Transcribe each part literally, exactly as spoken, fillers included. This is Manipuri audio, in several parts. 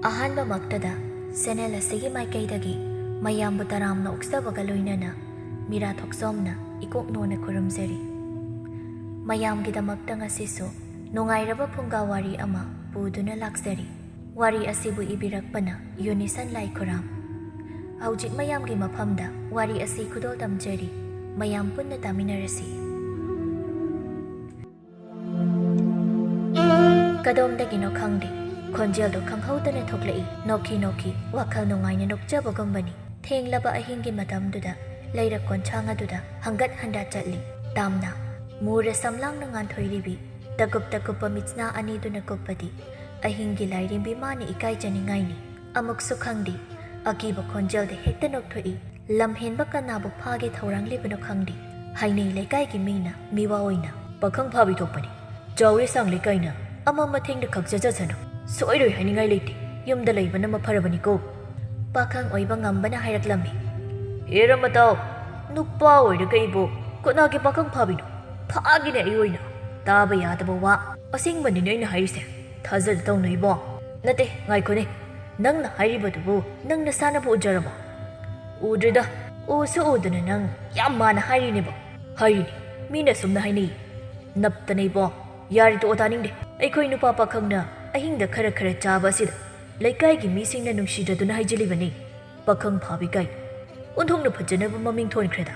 ꯑꯍꯥꯟꯕꯃꯛꯇꯗ ꯆꯦꯅꯦꯜ ꯑꯁꯤꯒꯤ ꯃꯥꯏꯀꯩꯗꯒꯤ ꯃꯌꯥꯝꯕꯨ ꯇꯔꯥꯝꯅ ꯑꯣꯛꯆꯕꯒ ꯂꯣꯏꯅꯅ ꯃꯤꯔꯥ ꯊꯣꯛꯆꯣꯝꯅ ꯏꯀꯣꯛ ꯅꯣꯟꯅ ꯈꯨꯔꯨꯝꯖꯔꯤ꯫ ꯃꯌꯥꯝꯒꯤꯗꯃꯛꯇ ꯉꯁꯤꯁꯨ ꯅꯨꯡꯉꯥꯏꯔꯕ ꯐꯨꯡꯒꯥ ꯋꯥꯔꯤ ꯑꯃ ꯄꯨꯗꯨꯅ ꯂꯥꯛꯆꯔꯤ꯫ ꯋꯥꯔꯤ ꯑꯁꯤꯕꯨ ꯏꯕꯤꯔꯛꯄꯅ ꯌꯨꯅꯤꯁꯟ ꯂꯥꯏꯈꯨꯔꯥꯝ꯫ ꯍꯧꯖꯤꯛ ꯃꯌꯥꯝꯒꯤ ꯃꯐꯝꯗ ꯋꯥꯔꯤ ꯑꯁꯤ ꯈꯨꯗꯣꯜ ꯇꯝꯖꯔꯤ꯫ ꯃꯌꯥꯝ ꯄꯨꯟꯅ ꯇꯥꯃꯤꯟꯅꯔꯁꯤ꯫ ꯀꯗꯣꯝꯗꯒꯤꯅꯣ ꯈꯪꯗꯦ, ꯈꯣꯟꯖꯦꯜꯗꯣ ꯈꯪꯍꯧꯗꯅ ꯊꯣꯛꯂꯛꯏ꯫ ꯅꯣꯛꯈꯤ ꯅꯣꯛꯈꯤ, ꯋꯥꯈꯜ ꯅꯨꯡꯉꯥꯏꯅ ꯅꯣꯛꯆꯕꯒꯨꯝꯕꯅꯤ꯫ ꯊꯦꯡꯂꯕ ꯑꯍꯤꯡꯒꯤ ꯃꯇꯝꯗꯨꯗ ꯂꯩꯔꯛ ꯀꯣꯟꯁꯥꯡ ꯑꯗꯨꯗ ꯍꯪꯒꯠ ꯍꯟꯗꯥ ꯆꯠꯂꯤ꯫ ꯇꯥꯝꯅ ꯃꯨꯔ ꯁꯝꯂꯥꯡꯅ ꯉꯥꯟꯊꯣꯏꯔꯤꯕꯤ ꯇꯀꯨꯞ ꯇꯀꯨꯞꯄ ꯃꯤꯠꯁꯅꯥ ꯑꯅꯤꯗꯨꯅ ꯀꯨꯞꯄꯗꯤ ꯑꯍꯤꯡꯒꯤ ꯂꯥꯏꯔꯦꯝꯕꯤ ꯃꯥꯅ ꯏꯀꯥꯏꯖꯅꯤꯡꯉꯥꯏꯅꯤ꯫ ꯑꯃꯨꯛꯁꯨ ꯈꯪꯗꯦ, ꯑꯀꯤꯕ ꯈꯣꯟꯖꯦꯜꯗ ꯍꯦꯛꯇ ꯅꯣꯛꯊꯣꯛꯏ꯫ ꯂꯝꯍꯦꯟꯕ ꯀꯅꯥꯕꯨ ꯐꯥꯒꯦ ꯊꯧꯔꯥꯡꯂꯤꯕꯅꯣ ꯈꯪꯗꯦ꯫ ꯍꯥꯏꯅꯩ ꯂꯩꯀꯥꯏꯒꯤ ꯃꯤꯅ ꯃꯤꯋꯥ ꯑꯣꯏꯅ, "ꯄꯥꯈꯪ ꯐꯥꯕꯤ ꯊꯣꯛꯄꯅꯤ, ꯆꯥꯎꯔꯦ ꯁꯥꯡ ꯂꯩꯀꯥꯏꯅ ꯑꯃꯝ ꯑꯊꯦꯡꯗ ꯈꯛ ꯆꯠꯆꯁꯅꯨ, ꯁꯣꯏꯔꯣꯏ ꯍꯥꯏꯅꯤꯡꯉꯥꯏ ꯂꯩꯇꯦ, ꯌꯨꯝꯗ ꯂꯩꯕꯅ ꯃꯐꯔꯕꯅꯤꯀꯣ"꯫ ꯄꯥꯈꯪ ꯑꯣꯏꯕ ꯉꯝꯕꯅ ꯍꯥꯏꯔꯛꯂꯝꯃꯤ꯫ "ꯍꯦꯔ ꯃꯇꯥꯎ, ꯅꯨꯄꯥ ꯑꯣꯏꯔꯒ ꯑꯩꯕꯨ ꯀꯅꯥꯒꯤ ꯄꯥꯈꯪ ꯐꯥꯕꯤꯅꯣ? ꯐꯥꯒꯤꯅꯦ ꯑꯩ ꯑꯣꯏꯅ꯫ ꯇꯥꯕ ꯌꯥꯗꯕ ꯋꯥ꯫ ꯑꯁꯦꯡꯕꯅꯤꯅꯦ ꯑꯩꯅ ꯍꯥꯏꯔꯤꯁꯦ꯫ ꯊꯥꯖꯗ ꯇꯧꯅꯨ ꯏꯕꯣ꯫ ꯅꯠꯇꯦ, ꯉꯥꯏꯈꯣꯅꯦ꯫ ꯅꯪꯅ ꯍꯥꯏꯔꯤꯕꯗꯨꯕꯨ ꯅꯪ ꯅꯁꯥꯅꯕꯨ ꯎꯖꯔꯕꯣ?" "ꯎꯗ꯭ꯔꯤꯗ, ꯎꯁꯨ ꯎꯗꯅ ꯅꯪ ꯌꯥꯝ ꯃꯥꯟꯅ ꯍꯥꯏꯔꯤꯅꯦꯕ꯫" "ꯍꯥꯏꯔꯤꯅꯤ, ꯃꯤꯅ ꯁꯨꯝꯅ ꯍꯥꯏꯅꯩ꯫" "ꯅꯞꯇꯅ ꯏꯕꯣ, ꯌꯥꯔꯦ ꯇꯣꯛꯑꯣ, ꯇꯥꯅꯤꯡꯗꯦ꯫ ꯑꯩꯈꯣꯏ ꯅꯨꯄꯥ ꯄꯥꯈꯪꯅ ꯑꯍꯤꯡꯗ ꯈꯔ ꯈꯔ ꯆꯥꯕ ꯑꯁꯤꯗ ꯂꯩꯀꯥꯏꯒꯤ ꯃꯤꯁꯤꯡꯅ ꯅꯨꯡꯁꯤꯗꯗꯨꯅ ꯍꯥꯏꯖꯤꯜꯂꯤꯕꯅꯤ꯫ ꯄꯥꯈꯪ ꯐꯥꯕꯤ ꯀꯥꯏꯅ ꯑꯣꯟꯊꯣꯛꯅ ꯐꯖꯅꯕ ꯃꯃꯤꯡ ꯊꯣꯟꯈ꯭ꯔꯦꯗ꯫"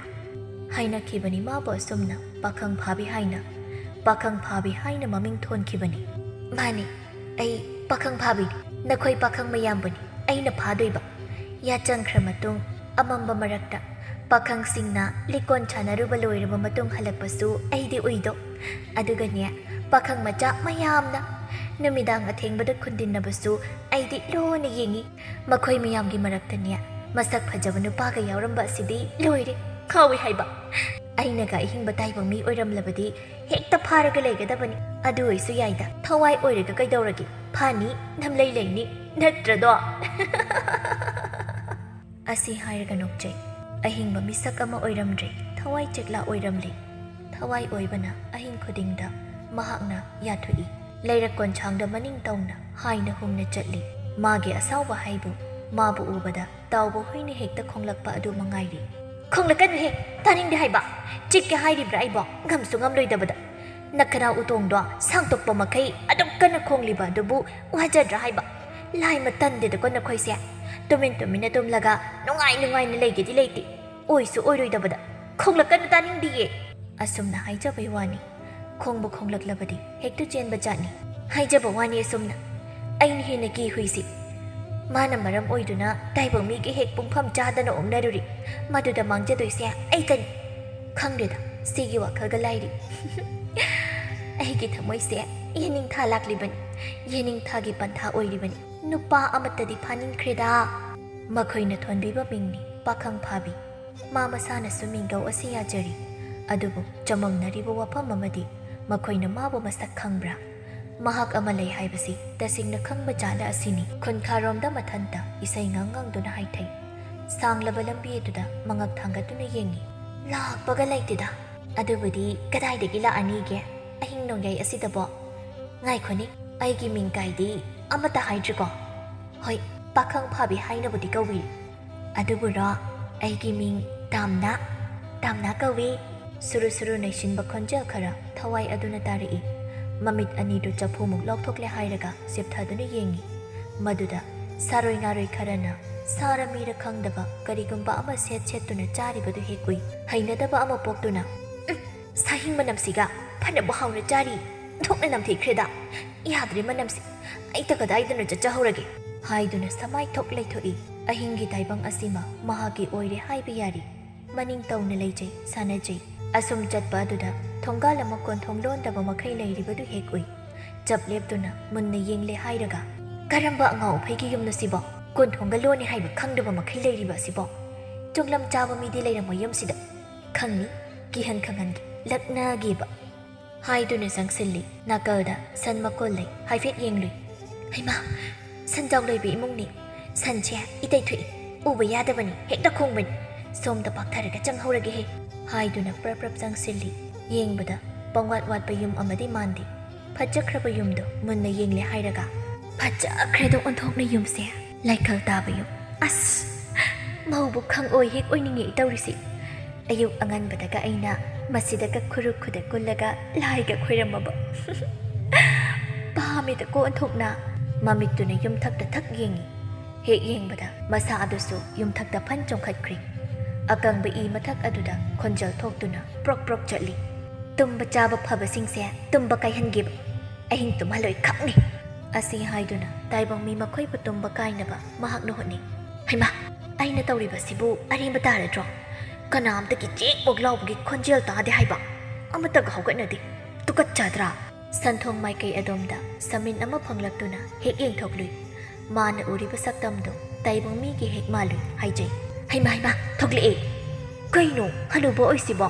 ꯍꯥꯏꯅꯈꯤꯕꯅꯤ ꯃꯥꯕꯨ ꯑꯁꯨꯝꯅ, "ꯄꯥꯈꯪ ꯐꯥꯕꯤ" ꯍꯥꯏꯅ꯫ "ꯄꯥꯈꯪ ꯐꯥꯕꯤ" ꯍꯥꯏꯅ ꯃꯃꯤꯡ ꯊꯣꯟꯈꯤꯕꯅꯤ꯫ "ꯃꯥꯅꯤ, ꯑꯩ ꯄꯥꯈꯪ ꯐꯥꯕꯤꯅꯤ꯫ ꯅꯈꯣꯏ ꯄꯥꯈꯪ ꯃꯌꯥꯝꯕꯨꯅꯤ ꯑꯩꯅ ꯐꯥꯗꯣꯏꯕ꯫ ꯌꯥꯆꯪꯈ꯭ꯔ ꯃꯇꯨꯡ, ꯑꯃꯝꯕ ꯃꯔꯛꯇ ꯄꯥꯈꯪꯁꯤꯡꯅ ꯂꯤꯀꯣꯟ ꯁꯥꯟꯅꯔꯨꯕ ꯂꯣꯏꯔꯕ ꯃꯇꯨꯡ ꯍꯜꯂꯛꯄꯁꯨ ꯑꯩꯗꯤ ꯎꯏꯗꯣ꯫ ꯑꯗꯨꯒꯅꯦ, ꯄꯥꯈꯪ ꯃꯆꯥ ꯃꯌꯥꯝꯅ ꯅꯨꯃꯤꯗꯥꯡ ꯑꯊꯦꯡꯕꯗ ꯈꯨꯟꯗꯤꯟꯅꯕꯁꯨ ꯑꯩꯗꯤ ꯂꯣꯏꯅ ꯌꯦꯡꯉꯤ꯫ ꯃꯈꯣꯏ ꯃꯌꯥꯝꯒꯤ ꯃꯔꯛꯇꯅꯦ, ꯃꯁꯛ ꯐꯖꯕ ꯅꯨꯄꯥꯒ ꯌꯥꯎꯔꯝꯕ ꯑꯁꯤꯗꯤ ꯂꯣꯏꯔꯦ, ꯈꯥꯎꯏ ꯍꯥꯏꯕ꯫ ꯑꯩꯅꯒ ꯑꯍꯤꯡꯕ ꯇꯥꯏꯕꯪ ꯃꯤ ꯑꯣꯏꯔꯝꯂꯕꯗꯤ ꯍꯦꯛꯇ ꯐꯥꯔꯒ ꯂꯩꯒꯗꯕꯅꯤ꯫ ꯑꯗꯨ ꯑꯣꯏꯁꯨ ꯌꯥꯏꯗ, ꯊꯋꯥꯏ ꯑꯣꯏꯔꯒ ꯀꯩꯗꯧꯔꯒꯦ? ꯐꯥꯅꯤ, ꯅꯝꯂꯩ ꯂꯩꯅꯤ, ꯅꯠꯇ꯭ꯔꯗꯣ?" ꯑꯁꯤ ꯍꯥꯏꯔꯒ ꯅꯣꯛꯆꯩ꯫ ꯑꯍꯤꯡꯕ ꯃꯤꯁꯛ ꯑꯃ ꯑꯣꯏꯔꯝꯗ꯭ꯔꯦ, ꯊꯋꯥꯏ ꯆꯦꯛꯂꯥ ꯑꯣꯏꯔꯝꯂꯦ꯫ ꯊꯋꯥꯏ ꯑꯣꯏꯕꯅ ꯑꯍꯤꯡ ꯈꯨꯗꯤꯡꯗ ꯃꯍꯥꯛꯅ ꯌꯥꯊꯣꯛꯏ꯫ ꯂꯩꯔꯛ ꯀꯣꯟꯁꯥꯡꯗ ꯃꯅꯤꯡ ꯇꯧꯅ ꯍꯥꯏꯅ ꯍꯨꯝꯅ ꯆꯠꯂꯤ꯫ ꯃꯥꯒꯤ ꯑꯁꯥꯎꯕ ꯍꯥꯏꯕꯨ ꯃꯥꯕꯨ ꯎꯕꯗ ꯇꯥꯎꯕ ꯍꯨꯏꯅ ꯍꯦꯛꯇ ꯈꯣꯡꯂꯛꯄ ꯑꯗꯨ ꯃꯉꯥꯏꯔꯤ꯫ "ꯈꯣꯡꯂꯛꯀꯅꯨꯍꯦ, ꯇꯥꯅꯤꯡꯗꯦ ꯍꯥꯏꯕ꯫ ꯆꯤꯛꯀꯦ ꯍꯥꯏꯔꯤꯕ꯭ꯔꯥ ꯑꯩꯕꯣ? ꯉꯝꯁꯨ ꯉꯝꯂꯣꯏꯗꯕꯗ꯫ ꯅꯈꯅꯥꯎ ꯎꯇꯣꯡꯗꯣ ꯁꯥꯡꯗꯣꯛꯄ ꯃꯈꯩ ꯑꯗꯨꯝ ꯀꯟꯅ ꯈꯣꯡꯂꯤꯕ ꯑꯗꯨꯕꯨ ꯋꯥꯖꯗ꯭ꯔꯥ ꯍꯥꯏꯕ? ꯂꯥꯏ ꯃꯇꯟꯗꯦꯗꯀꯣ ꯅꯈꯣꯏꯁꯦ꯫ ꯇꯨꯃꯤꯟ ꯇꯨꯃꯤꯟꯅ ꯇꯨꯝꯂꯒ ꯅꯨꯡꯉꯥꯏ ꯅꯨꯡꯉꯥꯏꯅ ꯂꯩꯒꯦꯗꯤ ꯂꯩꯇꯦ꯫ ꯑꯣꯏꯁꯨ ꯑꯣꯏꯔꯣꯏꯗꯕꯗ꯫ ꯈꯣꯡꯂꯛꯀꯅꯨ, ꯇꯥꯅꯤꯡꯗꯤꯌꯦ!" ꯑꯁꯨꯝꯅ ꯍꯥꯏꯖꯕꯩ ꯋꯥꯅꯤ꯫ ꯈꯣꯡꯕꯨ ꯈꯣꯡꯂꯛꯂꯕꯗꯤ ꯍꯦꯛꯇ ꯆꯦꯟꯕ ꯖꯥꯠꯅꯤ꯫ ꯍꯥꯏꯖꯕ ꯋꯥꯅꯤ ꯑꯁꯨꯝꯅ꯫ ꯑꯩꯅ ꯍꯦꯟꯅ ꯀꯤ ꯍꯨꯏꯁꯤ꯫ ꯃꯥꯅ ꯃꯔꯝ ꯑꯣꯏꯗꯨꯅ ꯇꯥꯏꯕꯪ ꯃꯤꯒꯤ ꯍꯦꯛ ꯄꯨꯡꯐꯝ ꯆꯥꯗꯅ ꯑꯣꯛꯅꯔꯨꯔꯤ꯫ ꯃꯗꯨꯗ ꯃꯥꯡꯖꯗꯣꯏꯁꯦ ꯑꯩꯇꯅꯤ꯫ ꯈꯪꯗ꯭ꯔꯦꯗ, ꯁꯤꯒꯤ ꯋꯥꯈꯜꯒ ꯂꯥꯏꯔꯤ꯫ ꯑꯩꯒꯤ ꯊꯃꯣꯏꯁꯦ ꯌꯦꯅꯤꯡꯊꯥ ꯂꯥꯛꯂꯤꯕꯅꯤ꯫ ꯌꯦꯅꯤꯡꯊꯥꯒꯤ ꯄꯟꯊꯥ ꯑꯣꯏꯔꯤꯕꯅꯤ꯫ ꯅꯨꯄꯥ ꯑꯃꯠꯇꯗꯤ ꯐꯥꯅꯤꯡꯈ꯭ꯔꯦꯗ꯫ ꯃꯈꯣꯏꯅ ꯊꯣꯟꯕꯤꯕ ꯃꯤꯡꯅꯤ ꯄꯥꯈꯪ ꯐꯥꯕꯤ꯫ ꯃꯥ ꯃꯁꯥꯅꯁꯨ ꯃꯤꯡꯒꯧ ꯑꯁꯤ ꯌꯥꯖꯔꯤ꯫ ꯑꯗꯨꯕꯨ ꯆꯃꯝꯅꯔꯤꯕ ꯋꯥꯐꯝ ꯑꯃꯗꯤ ꯃꯈꯣꯏꯅ ꯃꯥꯕꯨ ꯃꯁꯛ ꯈꯪꯕ꯭ꯔꯥ? ꯃꯍꯥꯛ ꯑꯃ ꯂꯩ ꯍꯥꯏꯕꯁꯤ ꯇꯁꯦꯡꯅ ꯈꯪꯕ ꯖꯥꯠꯂ ꯑꯁꯤꯅꯤ꯫ ꯈꯨꯟꯈꯥꯔꯣꯝꯗ ꯃꯊꯟꯇ ꯏꯁꯩ ꯉꯥꯡ ꯉꯥꯡꯗꯨꯅ ꯍꯥꯏꯊꯩ꯫ ꯁꯥꯡꯂꯕ ꯂꯝꯕꯤ ꯑꯗꯨꯗ ꯃꯉꯛ ꯊꯥꯡꯒꯠꯇꯨꯅ ꯌꯦꯡꯉꯤ꯫ ꯂꯥꯛꯄꯒ ꯂꯩꯇꯦꯗ꯫ ꯑꯗꯨꯕꯨꯗꯤ ꯀꯗꯥꯏꯗꯒꯤ ꯂꯥꯛꯑꯅꯤꯒꯦ? ꯑꯍꯤꯡ ꯅꯣꯡꯌꯥꯏ ꯑꯁꯤꯗꯕꯣ? ꯉꯥꯏꯈꯣꯅꯦ, ꯑꯩꯒꯤ ꯃꯤꯡ ꯀꯥꯏꯗꯤ ꯑꯃꯠꯇ ꯍꯥꯏꯗ꯭ꯔꯤꯀꯣ? ꯍꯣꯏ, ꯄꯥꯈꯪ ꯐꯥꯕꯤ ꯍꯥꯏꯅꯕꯨꯗꯤ ꯀꯧꯏ꯫ ꯑꯗꯨꯕꯨꯔꯣ, ꯑꯩꯒꯤ ꯃꯤꯡ ꯇꯥꯝꯅꯥ, ꯇꯥꯝꯅꯥ ꯀꯧꯏ꯫ ꯁꯨꯔꯨ ꯁꯨꯔꯨ ꯅꯩꯁꯤꯟꯕ ꯈꯣꯟꯖꯦꯜ ꯈꯔ ꯊꯋꯥꯏ ꯑꯗꯨꯅ ꯇꯥꯔꯛꯏ꯫ ꯃꯃꯤꯠ ꯑꯅꯤꯗꯨ ꯆꯐꯨꯃꯨꯛ ꯂꯥꯎꯊꯣꯛꯂꯦ ꯍꯥꯏꯔꯒ ꯆꯦꯞꯊꯗꯨꯅ ꯌꯦꯡꯉꯤ꯫ ꯃꯗꯨꯗ ꯁꯥꯔꯣꯏ ꯉꯥꯔꯣꯏ ꯈꯔꯅ ꯁꯥꯔ ꯃꯤꯔ ꯈꯪꯗꯕ ꯀꯔꯤꯒꯨꯝꯕ ꯑꯃ ꯁꯦꯠ ꯁꯦꯠꯇꯨꯅ ꯆꯥꯔꯤꯕꯗꯨ ꯍꯦꯛ ꯎꯏ꯫ ꯍꯩꯅꯗꯕ ꯑꯃ ꯄꯣꯛꯇꯨꯅ, "ꯎꯝ, ꯁꯥꯍꯤꯡ ꯃꯅꯝꯁꯤꯒ ꯐꯅꯕ ꯍꯥꯎꯅ ꯆꯥꯔꯤ꯫ ꯊꯣꯛꯅ ꯅꯝꯊꯤꯈ꯭ꯔꯦꯗ꯫ ꯌꯥꯗ꯭ꯔꯦ ꯃꯅꯝꯁꯤ꯫ ꯑꯩꯇ ꯀꯗꯥꯏꯗꯅꯣ ꯆꯠꯆꯍꯧꯔꯒꯦ?" ꯍꯥꯏꯗꯨꯅ ꯁꯃꯥꯏ ꯊꯣꯛ ꯂꯩꯊꯣꯛꯏ꯫ ꯑꯍꯤꯡꯒꯤ ꯇꯥꯏꯕꯪ ꯑꯁꯤꯃ ꯃꯍꯥꯛꯀꯤ ꯑꯣꯏꯔꯦ ꯍꯥꯏꯕ ꯌꯥꯔꯤ꯫ ꯃꯅꯤꯡ ꯇꯧꯅ ꯂꯩꯖꯩ, ꯁꯥꯟꯅꯖꯩ꯫ ꯑꯁꯨꯝ ꯆꯠꯄ ꯑꯗꯨꯗ ꯊꯣꯡꯒꯥꯜ ꯑꯃ ꯀꯣꯟꯊꯣꯡ ꯂꯣꯟꯗꯕ ꯃꯈꯩ ꯂꯩꯔꯤꯕꯗꯨ ꯍꯦꯛ ꯎꯏ꯫ ꯆꯞ ꯂꯦꯞꯇꯨꯅ ꯃꯨꯟꯅ ꯌꯦꯡꯂꯦ ꯍꯥꯏꯔꯒ, "ꯀꯔꯝꯕ ꯑꯉꯥꯎ ꯑꯐꯩꯒꯤ ꯌꯨꯝꯅꯣ ꯁꯤꯕꯣ? ꯀꯣꯟꯊꯣꯡꯒ ꯂꯣꯟꯅꯤ ꯍꯥꯏꯕ ꯈꯪꯗꯕ ꯃꯈꯩ ꯂꯩꯔꯤꯕ ꯑꯁꯤꯕꯣ? ꯆꯨꯡꯂꯝ ꯆꯥꯕ ꯃꯤꯗꯤ ꯂꯩꯔꯝꯃꯣꯏ ꯌꯨꯝꯁꯤꯗ꯫ ꯈꯪꯅꯤ, ꯀꯤꯍꯟ ꯈꯪꯍꯟꯒꯦ, ꯂꯛꯅꯒꯦꯕ꯫" ꯍꯥꯏꯗꯨꯅ ꯆꯪꯁꯤꯜꯂꯤ꯫ ꯅꯥꯀꯜꯗ ꯁꯟ ꯃꯀꯣꯜ ꯂꯩ, ꯍꯥꯏꯐꯦꯠ ꯌꯦꯡꯂꯨꯏ꯫ "ꯍꯩꯃꯥ, ꯁꯟꯖꯥꯎ ꯂꯣꯏꯕ ꯏꯃꯨꯡꯅꯤ꯫ ꯁꯟꯁꯦ ꯏꯇꯩ ꯊꯣꯛꯏ꯫ ꯎꯕ ꯌꯥꯗꯕꯅꯤ, ꯍꯦꯛꯇ ꯈꯣꯡꯕꯅꯤ꯫ ꯁꯣꯝꯗ ꯄꯥꯛꯊꯔꯒ ꯆꯪꯍꯧꯔꯒꯦꯍꯦ꯫" ꯍꯥꯏꯗꯨꯅ ꯄ꯭ꯔꯞ ꯄ꯭ꯔꯞ ꯆꯪꯁꯤꯜꯂꯤ꯫ ꯌꯦꯡꯕꯗ ꯄꯪꯋꯥꯠ ꯋꯥꯠꯄ ꯌꯨꯝ ꯑꯃꯗꯤ ꯃꯥꯟꯗꯦ꯫ ꯐꯠꯖꯈ꯭ꯔꯕ ꯌꯨꯝꯗꯣ ꯃꯨꯟꯅ ꯌꯦꯡꯂꯦ ꯍꯥꯏꯔꯒ, ꯐꯖꯈ꯭ꯔꯦꯗ ꯑꯣꯟꯊꯣꯛꯅ ꯌꯨꯝꯁꯦ꯫ ꯂꯩꯀꯜ ꯇꯥꯕ ꯌꯨꯝ꯫ ꯑꯁ, ꯃꯧꯕꯨ ꯈꯪꯑꯣꯏ ꯍꯦꯛ ꯑꯣꯏꯅꯤꯡꯉꯦ ꯇꯧꯔꯤꯁꯤ꯫ ꯑꯌꯨꯛ ꯑꯉꯟꯕꯗꯒ ꯑꯩꯅ ꯃꯁꯤꯗꯒ ꯈꯨꯔꯨ ꯈꯨꯗ ꯀꯨꯜꯂꯒ ꯂꯥꯏꯒ ꯈꯣꯏꯔꯝꯃꯕ꯫ ꯄꯥꯝꯃꯦꯗꯀꯣ ꯑꯣꯟꯊꯣꯛꯅ꯫ ꯃꯃꯤꯠꯇꯨꯅ ꯌꯨꯝꯊꯛꯇ ꯊꯛ ꯌꯦꯡꯉꯤ꯫ ꯍꯦꯛ ꯌꯦꯡꯕꯗ ꯃꯁꯥ ꯑꯗꯨꯁꯨ ꯌꯨꯝꯊꯛꯇ ꯐꯟ ꯆꯣꯡꯈꯠꯈ꯭ꯔꯦ꯫ ꯑꯀꯪꯕ ꯏ ꯃꯊꯛ ꯑꯗꯨꯗ ꯈꯣꯟꯖꯦꯜ ꯊꯣꯛꯇꯨꯅ ꯄ꯭ꯔꯣꯛ ꯄ꯭ꯔꯣꯛ ꯆꯠꯂꯤ꯫ "ꯇꯨꯝꯕ ꯆꯥꯕ ꯐꯕꯁꯤꯡꯁꯦ ꯇꯨꯝꯕ ꯀꯥꯏꯍꯟꯒꯦꯕ꯫ ꯑꯍꯤꯡ ꯇꯨꯝꯍꯜꯂꯣꯏ ꯈꯪꯅꯤ!" ꯑꯁꯤ ꯍꯥꯏꯗꯨꯅ ꯇꯥꯏꯕꯪ ꯃꯤ ꯃꯈꯣꯏꯕꯨ ꯇꯨꯝꯕ ꯀꯥꯏꯅꯕ ꯃꯍꯥꯛꯅ ꯍꯣꯠꯅꯩ꯫ "ꯍꯩꯃꯥ, ꯑꯩꯅ ꯇꯧꯔꯤꯕꯁꯤꯕꯨ ꯑꯔꯦꯝꯕ ꯇꯥꯔꯗ꯭ꯔꯣ? ꯀꯅꯥꯝꯇꯒꯤ ꯆꯦꯛ ꯃꯣꯛ ꯂꯥꯎꯕꯒꯤ ꯈꯣꯟꯖꯦꯜ ꯇꯥꯗꯦ ꯍꯥꯏꯕ꯫ ꯑꯃꯠꯇꯒ ꯍꯧꯒꯠꯅꯗꯦ꯫ ꯇꯨꯀꯠꯆꯗ꯭ꯔꯥ?" ꯁꯟꯊꯣꯡ ꯃꯥꯏꯀꯩ ꯑꯗꯣꯝꯗ ꯁꯃꯤꯟ ꯑꯃ ꯐꯪꯂꯛꯇꯨꯅ ꯍꯦꯛ ꯌꯦꯡꯊꯣꯛꯂꯨꯏ꯫ ꯃꯥꯅ ꯎꯔꯤꯕ ꯁꯛꯇꯝꯗꯨ ꯇꯥꯏꯕꯪ ꯃꯤꯒꯤ ꯍꯦꯛ ꯃꯥꯜꯂꯨꯏ ꯍꯥꯏꯖꯩ꯫ "ꯍꯩꯃꯥ, ꯍꯩꯃꯥ, ꯊꯣꯛꯂꯛꯑꯦ! ꯀꯩꯅꯣ ꯍꯅꯨꯕ ꯑꯣꯏꯁꯤꯕꯣ?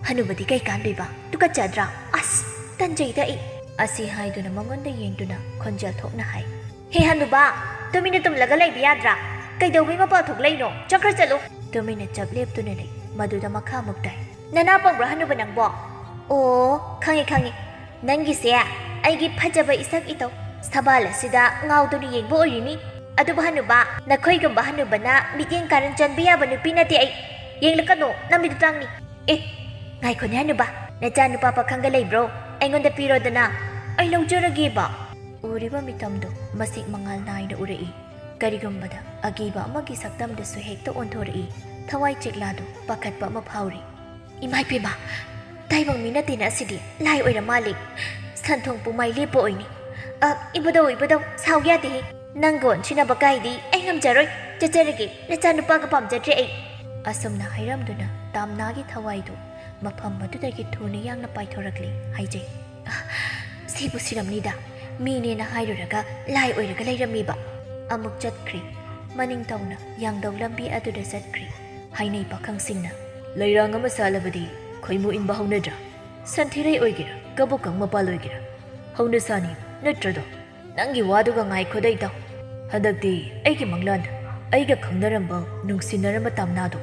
ꯍꯅꯨꯕꯗꯤ ꯀꯩ ꯀꯥꯟꯗꯣꯏꯕ? ꯇꯨꯀꯠꯆꯗ꯭ꯔꯥ? ꯑꯁ, ꯇꯟꯖꯩꯗ ꯑꯩ!" ꯑꯁꯤ ꯍꯥꯏꯗꯨꯅ ꯃꯉꯣꯟꯗ ꯌꯦꯡꯗꯨꯅ ꯈꯣꯟꯖꯦꯜ ꯊꯣꯛꯅ ꯍꯥꯏ꯫ "ꯍꯦ ꯍꯅꯨꯕ, ꯇꯨꯃꯤꯟꯅ ꯇꯨꯝꯂꯒ ꯂꯩꯕ ꯌꯥꯗ꯭ꯔꯥ? ꯀꯩꯗꯧꯕꯩ ꯃꯄꯥꯜ ꯊꯣꯛꯂꯛꯏꯅꯣ? ꯆꯪꯈ꯭ꯔ ꯆꯠꯂꯨ!" ꯇꯨꯃꯤꯟꯅ ꯆꯞ ꯂꯦꯞꯇꯨꯅ ꯂꯩ꯫ ꯃꯗꯨꯗ ꯃꯈꯥ ꯑꯃꯨꯛ ꯇꯥꯏ꯫ "ꯅꯅꯥ ꯄꯪꯕ꯭ꯔꯥ ꯍꯅꯨꯕ ꯅꯪꯕꯣ? ꯑꯣ, ꯈꯪꯉꯤ, ꯈꯪꯉꯤ꯫ ꯅꯪꯒꯤꯁꯦ ꯑꯩꯒꯤ ꯐꯖꯕ ꯏꯁꯛ ꯏꯇꯧ ꯁꯕꯥꯜ ꯑꯁꯤꯗ ꯉꯥꯎꯗꯨꯅ ꯌꯦꯡꯕ ꯑꯣꯏꯔꯤꯅꯤ꯫ ꯑꯗꯨꯕꯨ ꯍꯅꯨꯕ, ꯅꯈꯣꯏꯒꯨꯝꯕ ꯍꯅꯨꯕꯅ ꯃꯤꯠꯌꯦꯡ ꯀꯥꯔꯟ ꯆꯟꯕ ꯌꯥꯕ ꯅꯨꯄꯤ ꯅꯠꯇꯦ ꯑꯩ꯫ ꯌꯦꯡꯂꯛꯀꯅꯨ, ꯅꯃꯤꯠꯇꯨ ꯇꯥꯡꯅꯤ꯫ ꯑꯦ, ꯉꯥꯏꯈꯣꯅꯦ ꯍꯅꯨꯕ, ꯅꯆꯥ ꯅꯨꯄꯥ ꯄꯥꯈꯪꯒ ꯂꯩꯕ꯭ꯔꯣ? ꯑꯩꯉꯣꯟꯗ ꯄꯤꯔꯣꯗꯅ, ꯑꯩ ꯂꯧꯖꯔꯒꯦꯕ꯫" ꯎꯔꯤꯕ ꯃꯤꯇꯝꯗꯨ ꯃꯁꯤꯛ ꯃꯉꯥꯜ ꯅꯥꯏꯅ ꯎꯔꯛꯏ꯫ ꯀꯔꯤꯒꯨꯝꯕꯗ ꯑꯀꯤꯕ ꯑꯃꯒꯤ ꯁꯛꯇꯝꯗꯁꯨ ꯍꯦꯛꯇ ꯑꯣꯟꯊꯣꯔꯛꯏ꯫ ꯊꯋꯥꯏ ꯆꯦꯛꯂꯥꯗꯨ ꯄꯥꯈꯠꯄ ꯑꯃ ꯐꯥꯎꯔꯤ꯫ "ꯏꯃꯥ ꯏꯄꯦꯝꯃ, ꯇꯥꯏꯕꯪ ꯃꯤ ꯅꯠꯇꯦꯅ ꯑꯁꯤꯗꯤ, ꯂꯥꯏ ꯑꯣꯏꯔ ꯃꯥꯜꯂꯦ꯫ ꯁꯟꯊꯣꯡ ꯄꯨꯃꯥꯏ ꯂꯦꯞꯄ ꯑꯣꯏꯅꯤ꯫ ꯑ, ꯏꯕꯨꯙꯧ, ꯏꯕꯨꯙꯧ, ꯁꯥꯎ ꯌꯥꯗꯦꯍꯦ꯫ ꯅꯪꯒ ꯑꯣꯟꯁꯤꯟꯅꯕ ꯀꯥꯏꯗꯤ ꯑꯩ ꯉꯝꯖꯔꯣꯏ꯫ ꯆꯠꯆꯔꯒꯦ, ꯅꯆꯥꯅꯨꯄꯥꯒ ꯄꯥꯝꯖꯗ꯭ꯔꯦ ꯑꯩ꯫" ꯑꯁꯨꯝꯅ ꯍꯥꯏꯔꯝꯗꯨꯅ ꯇꯥꯝꯅꯥꯒꯤ ꯊꯋꯥꯏꯗꯨ ꯃꯐꯝ ꯑꯗꯨꯗꯒꯤ ꯊꯨꯅ ꯌꯥꯡꯅ ꯄꯥꯏꯊꯣꯔꯛꯂꯦ ꯍꯥꯏꯖꯩ꯫ "ꯑ, ꯁꯤꯕꯨ ꯁꯤꯔꯝꯅꯤꯗ, ꯃꯤꯅꯦꯅ ꯍꯥꯏꯔꯨꯔꯒ ꯂꯥꯏ ꯑꯣꯏꯔꯒ ꯂꯩꯔꯝꯃꯤꯕ꯫" ꯑꯃꯨꯛ ꯆꯠꯈ꯭ꯔꯦ꯫ ꯃꯅꯤꯡ ꯇꯧꯅ ꯌꯥꯡꯗꯧ ꯂꯝꯕꯤ ꯑꯗꯨꯗ ꯆꯠꯈ꯭ꯔꯦ꯫ ꯍꯥꯏꯅꯩ ꯄꯥꯈꯪꯁꯤꯡꯅ, "ꯂꯩꯔꯥꯡ ꯑꯃ ꯁꯥꯠꯂꯕꯗꯤ ꯈꯣꯏꯃꯨ ꯏꯟꯕ ꯍꯧꯅꯗ꯭ꯔꯥ? ꯁꯟꯊꯤꯔꯩ ꯑꯣꯏꯒꯦꯔꯥ, ꯀꯕꯣꯀꯪ ꯃꯄꯥꯜ ꯑꯣꯏꯒꯦꯔꯥ, ꯍꯧꯅ ꯁꯥꯅꯤ ꯅꯠꯇ꯭ꯔꯗꯣ?" "ꯅꯪꯒꯤ ꯋꯥꯗꯨꯒ ꯉꯥꯏꯈꯣꯗ ꯏꯇꯥꯎ꯫ ꯍꯟꯗꯛꯇꯤ ꯑꯩꯒꯤ ꯃꯪꯂꯥꯟ, ꯑꯩꯒ ꯈꯪꯅꯔꯝꯕ, ꯅꯨꯡꯁꯤꯅꯔꯝꯕ ꯇꯥꯝꯅꯥꯗꯣ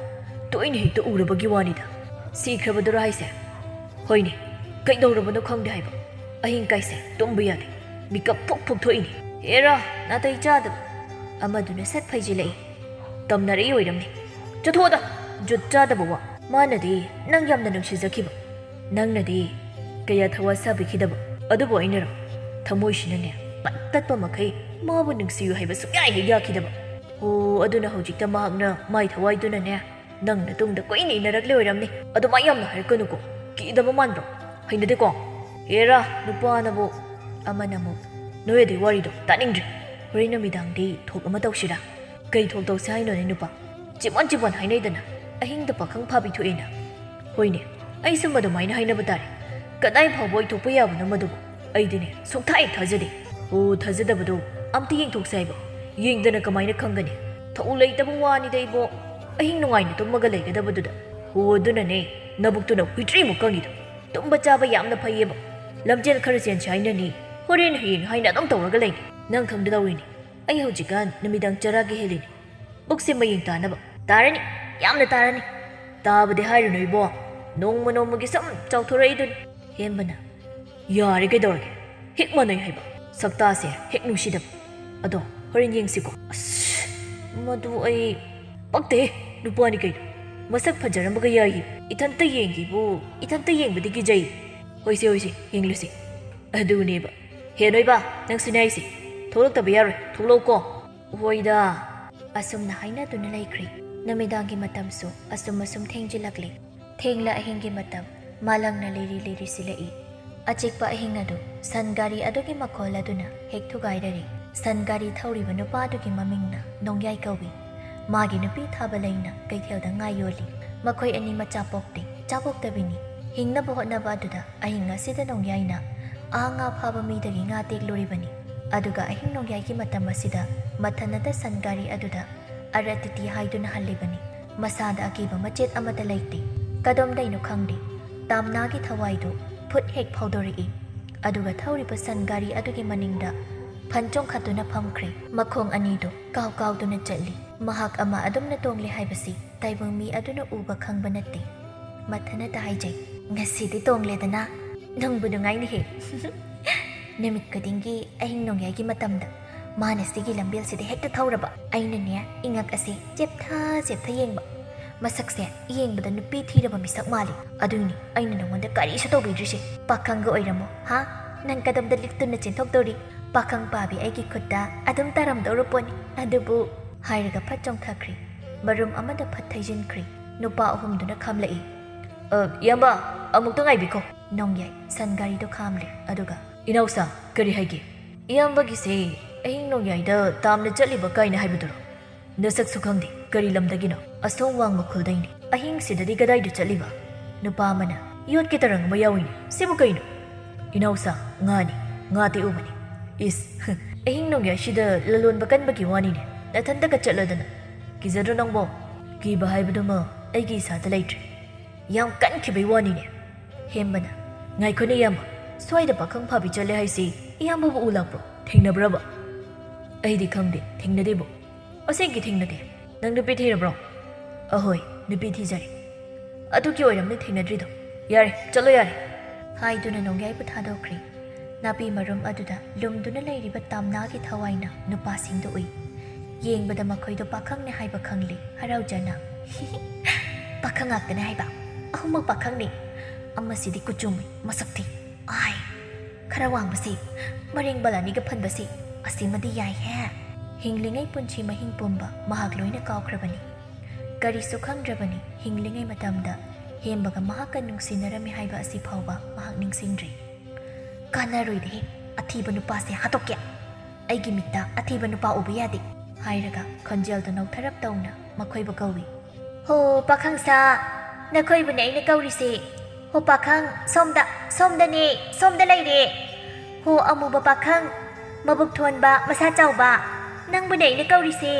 ꯇꯣꯏꯅ ꯍꯦꯛꯇ ꯎꯔꯕꯒꯤ ꯋꯥꯅꯤꯗ꯫" "ꯁꯤꯈ꯭ꯔꯕꯗꯨꯔꯣ ꯍꯥꯏꯁꯦ?" "ꯍꯣꯏꯅꯦ, ꯀꯩꯗꯧꯔꯕꯅꯣ ꯈꯪꯗꯦ ꯍꯥꯏꯕ꯫ ꯑꯍꯤꯡ ꯀꯥꯏꯁꯦ ꯇꯨꯝꯕ ꯌꯥꯗꯦ, ꯃꯤꯀꯞ ꯐꯨꯛ ꯐꯨꯛ ꯊꯣꯛꯏꯅꯦ꯫ ꯍꯦꯔꯥ, ꯅꯥꯇꯩ ꯆꯥꯗꯕ꯫ ꯑꯃꯗꯨꯅ ꯁꯠ ꯐꯩꯖꯤꯜꯂꯛꯏ꯫ "ꯇꯝꯅꯔꯛꯏ ꯑꯣꯏꯔꯝꯅꯤ꯫ ꯆꯠꯊꯣꯛꯑꯗ! ꯖꯨꯠ ꯆꯥꯗꯕ ꯋꯥ꯫ ꯃꯥꯅꯗꯤ ꯅꯪ ꯌꯥꯝꯅ ꯅꯨꯡꯁꯤꯖꯈꯤꯕ, ꯅꯪꯅꯗꯤ ꯀꯌꯥ ꯊꯋꯥ ꯁꯥꯕꯤꯈꯤꯗꯕ꯫ ꯑꯗꯨꯕꯨ ꯑꯩꯅꯔꯣ? ꯊꯃꯣꯏꯁꯤꯅꯅꯦ ꯄꯠ ꯇꯠꯄ ꯃꯈꯩ ꯃꯥꯕꯨ ꯅꯨꯡꯁꯤꯌꯨ ꯍꯥꯏꯕ ꯁꯨꯡꯌꯥ ꯍꯦꯛ ꯌꯥꯈꯤꯗꯕ꯫ ꯑꯣ, ꯑꯗꯨꯅ ꯍꯧꯖꯤꯛꯇ ꯃꯍꯥꯛꯅ ꯃꯥꯏ ꯊꯋꯥꯏꯗꯨꯅꯅꯦ ꯅꯪ ꯅꯇꯨꯡꯗ ꯀꯨꯏꯅ ꯏꯟꯅꯔꯛꯂꯦ ꯑꯣꯏꯔꯝꯅꯤ꯫ ꯑꯗꯨꯃꯥꯏ ꯌꯥꯝꯅ ꯍꯥꯏꯔꯛꯀꯅꯨꯀꯣ꯫ ꯀꯤꯗꯕ ꯃꯥꯟꯕ꯭ꯔꯣ? ꯍꯩꯅꯗꯦꯀꯣ꯫ ꯍꯦꯔꯥ, ꯅꯨꯄꯥꯅꯕꯨ!" ꯑꯃꯅ ꯑꯃꯨꯛ, "ꯅꯣꯏ ꯑꯗꯨꯏ ꯋꯥꯔꯤꯗꯣ ꯇꯥꯅꯤꯡꯗ꯭ꯔꯦ꯫ ꯍꯣꯔꯦꯟ ꯅꯨꯃꯤꯗꯥꯡꯗꯤ ꯊꯣꯛ ꯑꯃ ꯇꯧꯁꯤꯔꯥ?" "ꯀꯩ ꯊꯣꯛ ꯇꯧꯁꯦ ꯍꯥꯏꯅꯣꯅꯦ ꯅꯨꯄꯥ? ꯆꯤꯕꯣꯟ ꯆꯤꯕꯣꯟ ꯍꯥꯏꯅꯩꯗꯅ, ꯑꯍꯤꯡꯗ ꯄꯥꯈꯪ ꯐꯥꯕꯤ ꯊꯣꯛꯑꯦꯅ꯫" "ꯍꯣꯏꯅꯦ, ꯑꯩꯁꯨ ꯃꯗꯨꯃꯥꯏꯅ ꯍꯥꯏꯅꯕ ꯇꯥꯔꯦ꯫ ꯀꯗꯥꯏ ꯐꯥꯎꯕ ꯑꯣꯏꯊꯣꯛꯄ ꯌꯥꯕꯅꯣ ꯃꯗꯨꯕꯨ? ꯑꯩꯗꯤꯅꯦ ꯁꯨꯡꯊꯥ ꯍꯦꯛ ꯊꯥꯖꯗꯦ꯫" "ꯑꯣ, ꯊꯥꯖꯗꯕꯗꯣ ꯑꯝꯇ ꯌꯦꯡꯊꯣꯛꯁꯦ ꯍꯥꯏꯕ꯫ ꯌꯦꯡꯗꯅ ꯀꯃꯥꯏꯅ ꯈꯪꯒꯅꯤ? ꯊꯧ ꯂꯩꯇꯕ ꯋꯥꯅꯤꯗ ꯏꯕꯣ꯫ ꯑꯍꯤꯡ ꯅꯨꯡꯉꯥꯏꯅ ꯇꯨꯝꯃꯒ ꯂꯩꯒꯗꯕꯗꯨꯗ꯫ ꯑꯣ, ꯑꯗꯨꯅꯅꯦ ꯅꯕꯨꯛꯇꯨꯅ ꯍꯨꯏꯇ꯭ꯔꯤꯃꯨꯛ ꯀꯪꯉꯤꯗꯣ꯫ ꯇꯨꯝꯕ ꯆꯥꯕ ꯌꯥꯝꯅ ꯐꯩꯌꯦꯕ꯫ ꯂꯝꯖꯦꯜ ꯈꯔ ꯆꯦꯟꯁꯦ ꯍꯥꯏꯅꯅꯤ, ꯍꯣꯔꯦꯟ ꯍꯌꯦꯡ ꯍꯥꯏꯅ ꯑꯗꯨꯝ ꯇꯧꯔꯒ ꯂꯩꯅꯤ꯫ ꯅꯪ ꯈꯪꯗꯗꯧꯔꯤꯅꯤ, ꯑꯩ ꯍꯧꯖꯤꯛꯀꯥꯟ ꯅꯨꯃꯤꯗꯥꯡ ꯆꯔꯥꯒꯤ ꯍꯦꯜꯂꯤꯅꯤ꯫ ꯄꯨꯛꯁꯦ ꯃꯌꯦꯡ ꯇꯥꯅꯕ꯫ ꯇꯥꯔꯅꯤ, ꯌꯥꯝꯅ ꯇꯥꯔꯅꯤ꯫ ꯇꯥꯕꯗꯤ ꯍꯥꯏꯔꯨꯅꯨ ꯏꯕꯣ, ꯅꯣꯡꯃ ꯅꯣꯡꯃꯒꯤ ꯁꯨꯝ ꯆꯥꯎꯊꯣꯔꯛꯏꯗꯨꯅꯤ꯫" ꯍꯦꯝꯕꯅ, "ꯌꯥꯔꯦ, ꯀꯩꯗꯧꯔꯒꯦ? ꯍꯦꯛ ꯃꯥꯟꯅꯩ ꯍꯥꯏꯕ꯫ ꯁꯛꯇꯥꯁꯦ ꯍꯦꯛ ꯅꯨꯡꯁꯤꯗꯕ꯫ ꯑꯗꯣ ꯍꯣꯔꯦꯟ ꯌꯦꯡꯁꯤꯀꯣ꯫" "ꯑꯁ, ꯃꯗꯨ ꯑꯩ ꯄꯛꯇꯦꯍꯦ꯫ ꯅꯨꯄꯥꯅꯤ ꯀꯩꯅꯣ꯫ ꯃꯁꯛ ꯐꯖꯔꯝꯕꯒ ꯌꯥꯏꯌꯦ꯫ ꯏꯊꯟꯇ ꯌꯦꯡꯒꯦꯕꯨ, ꯏꯊꯟꯇ ꯌꯦꯡꯕꯗꯤ ꯀꯤꯖꯩ꯫" "ꯍꯣꯏꯁꯦ, ꯍꯣꯏꯁꯦ, ꯌꯦꯡꯂꯨꯁꯦ꯫" "ꯑꯗꯨꯅꯦꯕ꯫ ꯍꯦ ꯅꯣꯏꯕ, ꯅꯪꯁꯨꯅꯦ ꯍꯥꯏꯁꯦ꯫ ꯊꯣꯛꯂꯛꯇꯕ ꯌꯥꯔꯣꯏ꯫ ꯊꯣꯛꯂꯛꯎꯀꯣ꯫" "ꯍꯣꯏꯗ꯫" ꯑꯁꯨꯝꯅ ꯍꯥꯏꯅꯗꯨꯅ ꯂꯩꯈ꯭ꯔꯦ꯫ ꯅꯨꯃꯤꯗꯥꯡꯒꯤ ꯃꯇꯝꯁꯨ ꯑꯁꯨꯝ ꯑꯁꯨꯝ ꯊꯦꯡꯖꯤꯜꯂꯛꯂꯦ꯫ ꯊꯦꯡꯂ ꯑꯍꯤꯡꯒꯤ ꯃꯇꯝ ꯃꯥꯂꯪꯅ ꯂꯤꯔꯤ ꯂꯤꯔꯤ ꯁꯤꯜꯂꯛꯏ꯫ ꯑꯆꯤꯛꯄ ꯑꯍꯤꯡ ꯑꯗꯨ ꯁꯟ ꯒꯥꯔꯤ ꯑꯗꯨꯒꯤ ꯃꯈꯣꯜ ꯑꯗꯨꯅ ꯍꯦꯛ ꯊꯨꯒꯥꯏꯔꯔꯤ꯫ ꯁꯟ ꯒꯥꯔꯤ ꯊꯧꯔꯤꯕ ꯅꯨꯄꯥ ꯑꯗꯨꯒꯤ ꯃꯃꯤꯡꯅ ꯅꯣꯡꯌꯥꯏ ꯀꯧꯏ꯫ ꯃꯥꯒꯤ ꯅꯨꯄꯤ ꯊꯥꯕ ꯂꯩꯅ ꯀꯩꯊꯦꯜꯗ ꯉꯥ ꯌꯣꯜꯂꯤ꯫ ꯃꯈꯣꯏ ꯑꯅꯤ ꯃꯆꯥ ꯄꯣꯛꯇꯦ, ꯆꯥꯕꯣꯛꯇꯕꯤꯅꯤ꯫ ꯍꯤꯡꯅꯕ ꯍꯣꯠꯅꯕ ꯑꯗꯨꯗ ꯑꯍꯤꯡ ꯑꯁꯤꯗ ꯅꯣꯡꯌꯥꯏꯅ ꯑꯥ ꯉꯥ ꯐꯥꯕ ꯃꯤꯗꯒꯤ ꯉꯥ ꯇꯦꯛꯂꯨꯔꯤꯕꯅꯤ꯫ ꯑꯗꯨꯒ ꯑꯍꯤꯡ ꯅꯣꯡꯌꯥꯏꯒꯤ ꯃꯇꯝ ꯑꯁꯤꯗ ꯃꯊꯟꯅꯇ ꯁꯟ ꯒꯥꯔꯤ ꯑꯗꯨꯗ ꯑꯔꯇꯤꯇꯤ ꯍꯥꯏꯗꯨꯅ ꯍꯜꯂꯤꯕꯅꯤ꯫ ꯃꯁꯥꯗ ꯑꯀꯤꯕ ꯃꯆꯦꯠ ꯑꯃꯠꯇ ꯂꯩꯇꯦ꯫ ꯀꯗꯣꯝꯗꯩꯅꯣ ꯈꯪꯗꯦ, ꯇꯥꯝꯅꯥꯒꯤ ꯊꯋꯥꯏꯗꯨ ꯐꯨꯠ ꯍꯦꯛ ꯐꯥꯎꯗꯣꯔꯛꯏ꯫ ꯑꯗꯨꯒ ꯊꯧꯔꯤꯕ ꯁꯟ ꯒꯥꯔꯤ ꯑꯗꯨꯒꯤ ꯃꯅꯤꯡꯗ ꯐꯟ ꯆꯣꯡꯈꯠꯇꯨꯅ ꯐꯝꯈ꯭ꯔꯦ꯫ ꯃꯈꯣꯡ ꯑꯅꯤꯗꯨ ꯀꯥꯎ ꯀꯥꯎꯗꯨꯅ ꯆꯠꯂꯤ꯫ ꯃꯍꯥꯛ ꯑꯃ ꯑꯗꯨꯝꯅ ꯇꯣꯡꯂꯦ ꯍꯥꯏꯕꯁꯤ ꯇꯥꯏꯕꯪ ꯃꯤ ꯑꯗꯨꯅ ꯎꯕ ꯈꯪꯕ ꯅꯠꯇꯦ꯫ ꯃꯊꯟꯅꯇ ꯍꯥꯏꯖꯩ, "ꯉꯁꯤꯗꯤ ꯇꯣꯡꯂꯦꯗꯅ, ꯅꯨꯡꯕꯨ ꯅꯨꯡꯉꯥꯏꯅꯤꯍꯦ꯫" ꯅꯨꯃꯤꯠ ꯈꯨꯗꯤꯡꯒꯤ ꯑꯍꯤꯡ ꯅꯣꯡꯌꯥꯏꯒꯤ ꯃꯇꯝꯗ ꯃꯥꯅ ꯁꯤꯒꯤ ꯂꯝꯕꯦꯜꯁꯤꯗ ꯍꯦꯛꯇ ꯊꯧꯔꯕ꯫ ꯑꯩꯅꯅꯦ, ꯏꯉꯛ ꯑꯁꯦ ꯆꯦꯞꯊ ꯆꯦꯞꯊ ꯌꯦꯡꯕ꯫ ꯃꯁꯛꯁꯦ ꯌꯦꯡꯕꯗ ꯅꯨꯄꯤ ꯊꯤꯔꯕ ꯃꯤꯁꯛ ꯃꯥꯜꯂꯤ꯫ ꯑꯗꯨꯏꯅꯤ ꯑꯩꯅ ꯅꯉꯣꯟꯗ ꯀꯔꯤꯁꯨ ꯇꯧꯕꯤꯗ꯭ꯔꯤꯁꯦ꯫ ꯄꯥꯈꯪꯒ ꯑꯣꯏꯔꯝꯃꯣ, ꯍꯥ? ꯅꯪ ꯀꯗꯣꯝꯗ ꯂꯤꯛꯇꯨꯅ ꯆꯦꯟꯊꯣꯛꯇꯧꯔꯤ? ꯄꯥꯈꯪ ꯄꯥꯕꯤ ꯑꯩꯒꯤ ꯈꯨꯠꯇ ꯑꯗꯨꯝ ꯇꯥꯔꯝꯗꯧꯔ ꯄꯣꯠꯅꯤ꯫ ꯑꯗꯨꯕꯨ, ꯍꯥꯏꯔꯒ ꯐꯠ ꯆꯣꯡꯊꯈ꯭ꯔꯤ꯫ ꯃꯔꯨꯝ ꯑꯃꯗ ꯐꯠ ꯊꯩꯖꯤꯟꯈ꯭ꯔꯤ꯫ ꯅꯨꯄꯥ ꯑꯍꯨꯝꯗꯨꯅ ꯈꯥꯝꯂꯛꯏ꯫ "ꯑ, ꯏꯌꯥꯝꯕ, ꯑꯃꯨꯛꯇ ꯉꯥꯏꯕꯤꯈꯣ꯫" ꯅꯣꯡꯌꯥꯏ ꯁꯟ ꯒꯥꯔꯤꯗꯣ ꯈꯥꯝꯂꯦ, ꯑꯗꯨꯒ, "ꯏꯅꯥꯎꯁꯥ, ꯀꯔꯤ ꯍꯥꯏꯒꯦ? ꯏꯌꯥꯝꯕꯒꯤꯁꯦ ꯑꯍꯤꯡ ꯅꯣꯡꯌꯥꯏꯗ ꯇꯥꯝꯅ ꯆꯠꯂꯤꯕ ꯀꯥꯏꯅ ꯍꯥꯏꯕꯗꯨꯔꯣ? ꯅꯁꯛꯁꯨ ꯈꯪꯗꯦ, ꯀꯔꯤ ꯂꯝꯗꯒꯤꯅꯣ? ꯑꯁꯣꯝ ꯋꯥꯡꯃ ꯈꯨꯜꯗꯩꯅꯤ꯫ ꯑꯍꯤꯡꯁꯤꯗꯗꯤ ꯀꯗꯥꯏꯗ ꯆꯠꯂꯤꯕ?" ꯅꯨꯄꯥ ꯑꯃꯅ, "ꯌꯣꯠꯀꯤ ꯇꯔꯪ ꯑꯃ ꯌꯥꯎꯏꯅꯦ, ꯁꯤꯕꯨ ꯀꯩꯅꯣ?" "ꯏꯅꯥꯎꯁꯥ, ꯉꯥꯅꯤ, ꯉꯥ ꯇꯦꯛꯎꯕꯅꯤ꯫" "ꯏꯁ, ꯑꯍꯤꯡ ꯅꯣꯡꯌꯥꯏꯁꯤꯗ ꯂꯂꯣꯟꯕ ꯀꯟꯕꯒꯤ ꯋꯥꯅꯤꯅꯦ, ꯅꯊꯟꯇꯒ ꯆꯠꯂꯗꯅ꯫ ꯀꯤꯖꯗ꯭ꯔꯣ ꯅꯪꯕꯣ?" "ꯀꯤꯕ ꯍꯥꯏꯕꯗꯨꯃ ꯑꯩꯒꯤ ꯏꯁꯥꯗ ꯂꯩꯇ꯭ꯔꯦ꯫ ꯌꯥꯝ ꯀꯟꯈꯤꯕꯩ ꯋꯥꯅꯤꯅꯦ꯫" ꯍꯦꯝꯕꯅ, "ꯉꯥꯏꯈꯣꯅꯦ ꯏꯌꯥꯝꯕ, ꯁ꯭ꯋꯥꯏꯗ ꯄꯥꯈꯪ ꯐꯥꯕꯤ ꯆꯠꯂꯦ ꯍꯥꯏꯁꯤ ꯏꯌꯥꯝꯕꯕꯨ ꯎ ꯂꯥꯛꯄ꯭ꯔꯣ? ꯊꯦꯡꯅꯕ꯭ꯔꯕ?" "ꯑꯩꯗꯤ ꯈꯪꯗꯦ, ꯊꯦꯡꯅꯗꯦꯕꯣ꯫" "ꯑꯁꯦꯡꯀꯤ ꯊꯦꯡꯅꯗꯦ? ꯅꯪ ꯅꯨꯄꯤ ꯊꯤꯔꯕ꯭ꯔꯣ?" "ꯑꯍꯣꯏ, ꯅꯨꯄꯤ ꯊꯤꯖꯔꯦ꯫" "ꯑꯗꯨꯒꯤ ꯑꯣꯏꯔꯝꯅꯤ ꯊꯦꯡꯅꯗ꯭ꯔꯤꯗꯣ꯫ ꯌꯥꯔꯦ, ꯆꯠꯂꯣ ꯌꯥꯔꯦ꯫" ꯍꯥꯏꯗꯨꯅ ꯅꯣꯡꯌꯥꯏꯕꯨ ꯊꯥꯗꯣꯛꯈ꯭ꯔꯦ꯫ ꯅꯥꯄꯤ ꯃꯔꯨꯝ ꯑꯗꯨꯗ ꯂꯨꯝꯗꯨꯅ ꯂꯩꯔꯤꯕ ꯇꯥꯝꯅꯥꯒꯤ ꯊꯋꯥꯏꯅ ꯅꯨꯄꯥꯁꯤꯡꯗꯨ ꯎꯏ꯫ ꯌꯦꯡꯕꯗ ꯃꯈꯣꯏꯗꯣ ꯄꯥꯈꯪꯅꯦ ꯍꯥꯏꯕ ꯈꯪꯂꯤ, ꯍꯔꯥꯎꯖꯅ꯫ "ꯄꯥꯈꯪ ꯉꯥꯛꯇꯅꯦ ꯍꯥꯏꯕ? ꯑꯍꯨꯝꯃꯛ ꯄꯥꯈꯪꯅꯤ꯫ ꯑꯃꯁꯤꯗꯤ ꯀꯨꯆꯨ ꯃꯨꯏ, ꯃꯁꯛ ꯊꯤ꯫ ꯑꯥꯏ, ꯈꯔ ꯋꯥꯡꯕꯁꯤ, ꯃꯔꯦꯡ ꯕꯂꯥꯅꯤꯒ ꯐꯟꯕꯁꯤ, ꯑꯁꯤꯃꯗꯤ ꯌꯥꯏꯍꯦ꯫" ꯍꯤꯡꯂꯤꯉꯩ ꯄꯨꯟꯁꯤ ꯃꯍꯤꯡ ꯄꯨꯝꯕ ꯃꯍꯥꯛ ꯂꯣꯏꯅ ꯀꯥꯎꯈ꯭ꯔꯕꯅꯤ꯫ ꯀꯔꯤꯁꯨ ꯈꯪꯗ꯭ꯔꯕꯅꯤ꯫ ꯍꯤꯡꯂꯤꯉꯩ ꯃꯇꯝꯗ ꯍꯦꯝꯕꯒ ꯃꯍꯥꯛꯀ ꯅꯨꯡꯁꯤꯅꯔꯝꯃꯤ ꯍꯥꯏꯕ ꯑꯁꯤ ꯐꯥꯎꯕ ꯃꯍꯥꯛ ꯅꯤꯡꯁꯤꯡꯗ꯭ꯔꯤ꯫ "ꯀꯥꯟꯅꯔꯣꯏꯗꯦꯍꯦ, ꯑꯊꯤꯕ ꯅꯨꯄꯥꯁꯦ ꯍꯥꯠꯇꯣꯛꯀꯦ꯫ ꯑꯩꯒꯤ ꯃꯤꯠꯇ ꯑꯊꯤꯕ ꯅꯨꯄꯥ ꯎꯕ ꯌꯥꯗꯦ," ꯍꯥꯏꯔꯒ ꯈꯣꯟꯖꯦꯜꯗꯨ ꯅꯧꯊꯔꯞ ꯇꯧꯅ ꯃꯈꯣꯏꯕꯨ ꯀꯧꯏ꯫ "ꯍꯣ ꯄꯥꯈꯪ ꯁꯥ, ꯅꯈꯣꯏꯕꯨꯅꯦ ꯑꯩꯅ ꯀꯧꯔꯤꯁꯦ꯫ ꯍꯣ ꯄꯥꯈꯪ, ꯁꯣꯝꯗ, ꯁꯣꯝꯗꯅꯦ, ꯁꯣꯝꯗ ꯂꯩꯔꯦ꯫ ꯍꯣ ꯑꯃꯨꯕ ꯄꯥꯈꯪ, ꯃꯕꯨꯛ ꯊꯣꯟꯕ, ꯃꯁꯥ ꯆꯥꯎꯕ, ꯅꯪꯕꯨꯅꯦ ꯑꯩꯅ ꯀꯧꯔꯤꯁꯦ꯫"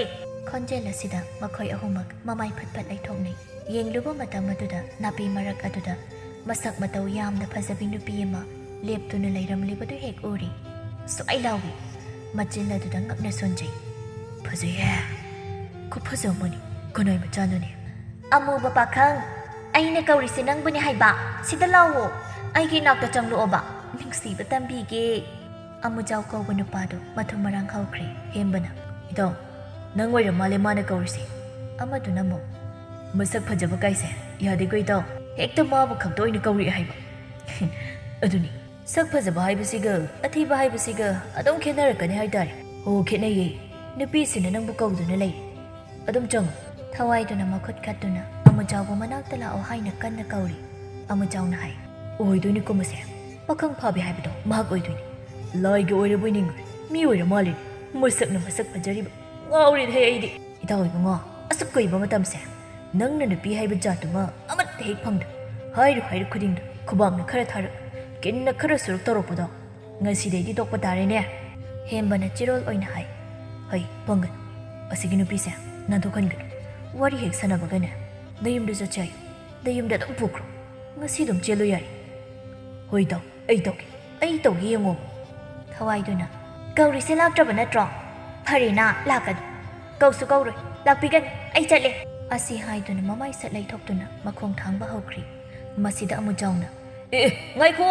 ꯈꯣꯟꯖꯦꯜ ꯑꯁꯤꯗ ꯃꯈꯣꯏ ꯑꯍꯨꯝꯃꯛ ꯃꯃꯥꯏ ꯐꯠ ꯐꯠ ꯂꯩꯊꯣꯛꯅꯩ꯫ ꯌꯦꯡꯂꯨꯕ ꯃꯇꯝ ꯑꯗꯨꯗ ꯅꯥꯄꯤ ꯃꯔꯛ ꯑꯗꯨꯗ ꯃꯁꯛ ꯃꯇꯧ ꯌꯥꯝꯅ ꯐꯖꯕꯤ ꯅꯨꯄꯤ ꯑꯃ ꯂꯦꯞꯇꯨꯅ ꯂꯩꯔꯝꯂꯤꯕꯗꯨ ꯍꯦꯛ ꯎꯔꯤ꯫ ꯁ꯭ꯋꯥꯏ ꯂꯥꯎꯏ꯫ ꯃꯆꯤꯟ ꯑꯗꯨꯗ ꯉꯛꯅ ꯁꯣꯟꯖꯩ꯫ "ꯐꯖꯩꯍꯦ꯫ ꯈꯨꯐꯖ ꯑꯃꯅꯤ꯫ ꯀꯅꯥꯏ ꯃꯆꯥꯅꯣꯅꯦ?" "ꯑꯃꯨꯕ ꯄꯥꯈꯪ, ꯑꯩꯅ ꯀꯧꯔꯤꯁꯦ ꯅꯪꯕꯨꯅꯦ ꯍꯥꯏꯕ꯫ ꯁꯤꯗ ꯂꯥꯛꯑꯣ꯫ ꯑꯩꯒꯤ ꯏꯅꯥꯛꯇ ꯆꯪꯂꯛꯑꯣꯕ꯫ ꯅꯨꯡꯁꯤꯕ ꯇꯝꯕꯤꯒꯦ꯫" ꯑꯃꯨꯖꯥꯎ ꯀꯧꯕ ꯅꯨꯄꯥꯗꯨ ꯃꯊꯨꯝ ꯃꯔꯥꯡ ꯍꯧꯈ꯭ꯔꯦ꯫ ꯍꯦꯝꯕꯅ, "ꯏꯇꯥꯎ, ꯅꯪ ꯑꯣꯏꯔ ꯃꯥꯜꯂꯦ ꯃꯥꯅ ꯀꯧꯔꯤꯁꯦ"꯫ ꯑꯃꯗꯨꯅ ꯑꯃꯨꯛ, "ꯃꯁꯛ ꯐꯖꯕ ꯀꯥꯏꯁꯦ ꯌꯥꯗꯦꯀꯣ ꯏꯇꯥꯎ, ꯍꯦꯛꯇ ꯃꯥꯕꯨ ꯈꯛꯇ ꯑꯣꯏꯅ ꯀꯧꯔꯛꯑꯦ ꯍꯥꯏꯕ"꯫ "ꯑꯗꯨꯅꯤ, ꯁꯛ ꯐꯖꯕ ꯍꯥꯏꯕꯁꯤꯒ ꯑꯊꯤꯕ ꯍꯥꯏꯕꯁꯤꯒ ꯑꯗꯨꯝ ꯈꯦꯠꯅꯔꯛꯀꯅꯤ ꯍꯥꯏꯇꯥꯔꯦ꯫ ꯑꯣ, ꯈꯦꯠꯅꯩꯌꯦ, ꯅꯨꯄꯤꯁꯤꯅ ꯅꯪꯕꯨ ꯀꯧꯗꯨꯅ ꯂꯩꯔꯦ꯫ ꯑꯗꯨꯝ ꯆꯪꯉꯨ"꯫ ꯊꯋꯥꯏꯗꯨꯅ ꯃꯈꯨꯠ ꯈꯠꯇꯨꯅ ꯑꯃꯨꯖꯥꯎꯕꯨ ꯃꯅꯥꯛꯇ ꯂꯥꯛꯑꯣ ꯍꯥꯏꯅ ꯀꯟꯅ ꯀꯧꯔꯤ꯫ ꯑꯃꯨꯖꯥꯎꯅ ꯍꯥꯏ, "ꯑꯣꯏꯗꯣꯏꯅꯤꯀꯣ ꯃꯁꯦ, ꯄꯥꯈꯪ ꯐꯥꯕꯤ ꯍꯥꯏꯕꯗꯣ ꯃꯍꯥꯛ ꯑꯣꯏꯗꯣꯏꯅꯤ꯫ ꯂꯥꯏꯒꯤ ꯑꯣꯏꯔꯕꯣꯏ ꯅꯤꯡꯉꯨꯔꯦ, ꯃꯤ ꯑꯣꯏꯔ ꯃꯥꯜꯂꯦꯅꯦ꯫ ꯃꯁꯛꯅ ꯃꯁꯛ ꯐꯖꯔꯤꯕ, ꯉꯥꯎꯔꯦꯗꯍꯦ ꯑꯩꯗꯤ"꯫ "ꯏꯇꯥꯎ ꯏꯕꯨꯡꯉꯣ, ꯑꯁꯨꯛ ꯀꯨꯏꯕ ꯃꯇꯝꯁꯦ ꯅꯪꯅ ꯅꯨꯄꯤ ꯍꯥꯏꯕ ꯖꯥꯠꯇꯨꯃ ꯑꯃꯠꯇ ꯍꯦꯛ ꯐꯪꯗ꯭ꯔꯦ꯫ ꯍꯥꯏꯔꯨ ꯍꯥꯏꯔꯨ ꯈꯨꯗꯤꯡꯗ ꯈꯨꯕꯥꯛꯅ ꯈꯔ ꯊꯥꯔꯛ, ꯀꯤꯟꯅ ꯈꯔ ꯁꯨꯔꯛ ꯇꯧꯔꯛꯄꯗꯣ ꯉꯁꯤꯗꯩꯗꯤ ꯇꯣꯛꯄ ꯇꯥꯔꯦꯅꯦ"꯫ ꯍꯦꯝꯕꯅ ꯆꯤꯔꯣꯜ ꯑꯣꯏꯅ ꯍꯥꯏ, "ꯍꯩ ꯄꯪꯒꯅꯨ, ꯑꯁꯤꯒꯤ ꯅꯨꯄꯤꯁꯦ ꯅꯥꯟꯊꯣꯛꯍꯟꯒꯅꯨ꯫ ꯋꯥꯔꯤ ꯍꯦꯛ ꯁꯥꯟꯅꯕꯒꯅꯦ ꯅꯌꯨꯝꯗ ꯆꯠꯁꯦ ꯍꯥꯏꯌꯨ, ꯅꯌꯨꯝꯗ ꯑꯗꯨꯝ ꯄꯨꯈ꯭ꯔꯣ꯫ ꯉꯁꯤ ꯑꯗꯨꯝ ꯆꯦꯜꯂꯨ ꯌꯥꯔꯦ"꯫ "ꯍꯣꯏ ꯏꯇꯥꯎ, ꯑꯩ ꯇꯧꯒꯦ, ꯑꯩ ꯇꯧꯒꯦ ꯌꯦꯡꯉꯣ"꯫ ꯊꯋꯥꯏꯗꯨꯅ, "ꯀꯧꯔꯤꯁꯦ ꯂꯥꯛꯇ꯭ꯔꯕ ꯅꯠꯇ꯭ꯔꯣ? ꯐꯔꯦꯅ, ꯂꯥꯛꯀꯅꯨ꯫ ꯀꯧꯁꯨ ꯀꯧꯔꯣꯏ, ꯂꯥꯛꯄꯤꯒꯅꯨ, ꯑꯩ ꯆꯠꯂꯦ"꯫ ꯑꯁꯤ ꯍꯥꯏꯗꯨꯅ ꯃꯃꯥꯏ ꯁꯠ ꯂꯩꯊꯣꯛꯇꯨꯅ ꯃꯈꯣꯡ ꯊꯥꯡꯕ ꯍꯧꯈ꯭ꯔꯤ꯫ ꯃꯁꯤꯗ ꯑꯃꯨꯖꯥꯎꯅ, "ꯑꯦ, ꯑꯦ, ꯉꯥꯏꯈꯣ!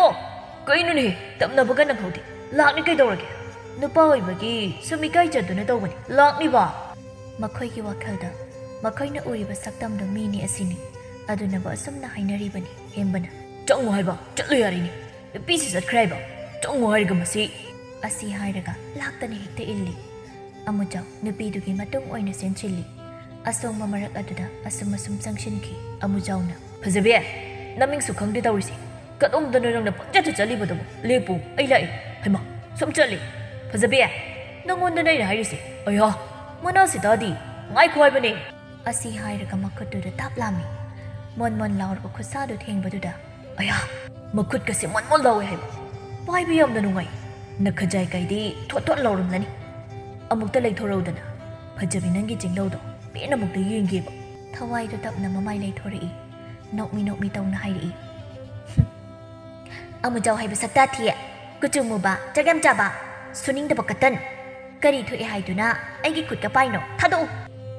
ꯀꯩꯅꯣꯅꯦ, ꯇꯞꯅꯕꯒ ꯅꯪꯍꯧꯗꯦ꯫ ꯂꯥꯛꯅꯤ ꯀꯩꯗꯧꯔꯒꯦ? ꯅꯨꯄꯥ ꯑꯣꯏꯕꯒꯤ ꯁꯨꯝ ꯏꯀꯥꯏꯖꯗꯨꯅ ꯇꯧꯕꯅꯤ꯫ ꯂꯥꯛꯅꯤꯕ!" ꯃꯈꯣꯏꯒꯤ ꯋꯥꯈꯜꯗ ꯃꯈꯣꯏꯅ ꯎꯔꯤꯕ ꯁꯛꯇꯝꯗꯣ ꯃꯤꯅꯤ ꯑꯁꯤꯅꯤ꯫ ꯑꯗꯨꯅꯕꯨ ꯑꯁꯨꯝꯅ ꯍꯥꯏꯅꯔꯤꯕꯅꯤ꯫ ꯍꯦꯝꯕꯅ, "ꯆꯪꯉꯣ ꯍꯥꯏꯕ, ꯆꯠꯂꯨ ꯌꯥꯔꯦꯅꯦ꯫ ꯅꯨꯄꯤꯁꯤ ꯆꯠꯈ꯭ꯔꯦ ꯍꯥꯏꯕ, ꯆꯪꯉꯣ ꯍꯥꯏꯔꯒ ꯃꯁꯤ"꯫ ꯑꯁꯤ ꯍꯥꯏꯔꯒ ꯂꯥꯛꯇꯅ ꯍꯦꯛꯇ ꯏꯜꯂꯤ꯫ ꯑꯃꯨꯖꯥꯎ ꯅꯨꯄꯤꯗꯨꯒꯤ ꯃꯇꯨꯡ ꯑꯣꯏꯅ ꯆꯦꯟꯁꯤꯜꯂꯤ꯫ ꯑꯁꯣꯡꯕ ꯃꯔꯛ ꯑꯗꯨꯗ ꯑꯁꯨꯝ ꯑꯁꯨꯝ ꯆꯪꯁꯤꯟꯈꯤ꯫ ꯑꯃꯨꯖꯥꯎꯅ, "ꯐꯖꯕꯤ, ꯅꯃꯤꯡꯁꯨ ꯈꯪꯗꯦ ꯇꯧꯔꯤꯁꯦ꯫ ꯀꯗꯣꯝꯗꯅꯣ ꯅꯪꯅ ꯄꯪꯆꯠꯇ ꯆꯠꯂꯤꯕꯗꯨꯕꯨ? ꯂꯦꯞꯄꯨ, ꯑꯩ ꯂꯥꯛꯏ꯫ ꯍꯩꯃꯥ, ꯁꯨꯝ ꯆꯠꯂꯤ꯫ ꯐꯖꯕꯤ, ꯅꯪꯉꯣꯟꯗꯅ ꯑꯩꯅ ꯍꯥꯏꯔꯤꯁꯦ꯫ ꯑꯌꯥ, ꯃꯅꯥꯁꯤꯗꯗꯤ, ꯉꯥꯏꯈꯣ ꯍꯥꯏꯕꯅꯦ"꯫ ꯑꯁꯤ ꯍꯥꯏꯔꯒ ꯃꯈꯨꯠꯇꯨꯗ ꯇꯥꯞ ꯂꯥꯝꯃꯤ꯫ ꯃꯣꯟ ꯃꯣꯟ ꯂꯥꯎꯔꯕ ꯈꯨꯠꯁꯥꯗꯨ ꯊꯦꯡꯕꯗꯨꯗ, "ꯑꯌꯥ, ꯃꯈꯨꯠꯀꯁꯦ ꯃꯣꯟ ꯃꯣꯟ ꯂꯥꯎꯋꯦ ꯍꯥꯏꯕ꯫ ꯄꯥꯏꯕ ꯌꯥꯝꯅ ꯅꯨꯡꯉꯥꯏ꯫ ꯅꯈꯖꯥꯏ ꯀꯥꯏꯗꯤ ꯊꯣꯠ ꯊꯣꯠ ꯂꯥꯎꯔꯝꯂꯅꯤ꯫ ꯑꯃꯨꯛꯇ ꯂꯩꯊꯣꯔꯛꯎꯗꯅ꯫ ꯐꯖꯕꯤ, ꯅꯪꯒꯤ ꯆꯤꯡꯂꯧꯗꯣ ꯄꯦꯟꯅ ꯑꯃꯨꯛꯇ ꯌꯦꯡꯒꯦꯕ"꯫ ꯊꯋꯥꯏꯗꯨ ꯇꯞꯅ ꯃꯃꯥꯏ ꯂꯩꯊꯣꯔꯛꯏ꯫ ꯅꯣꯛꯃꯤ ꯅꯣꯛꯃꯤ ꯇꯧꯅ ꯍꯥꯏꯔꯛꯏ꯫ "ꯍꯨꯝ꯫ ꯑꯃꯨꯖꯥꯎ ꯍꯥꯏꯕ ꯁꯛꯇꯥ ꯊꯤꯌꯦ꯫ ꯀꯨꯆꯨ ꯃꯨꯕ, ꯆꯥꯛ ꯌꯥꯝ ꯆꯥꯕ, ꯁꯨꯅꯤꯡꯗꯕ ꯀꯇꯟ꯫ ꯀꯔꯤ ꯊꯣꯛꯑꯦ ꯍꯥꯏꯗꯨꯅ ꯑꯩꯒꯤ ꯈꯨꯠꯀ ꯄꯥꯏꯅꯣ? ꯊꯥꯗꯣꯛꯎ"꯫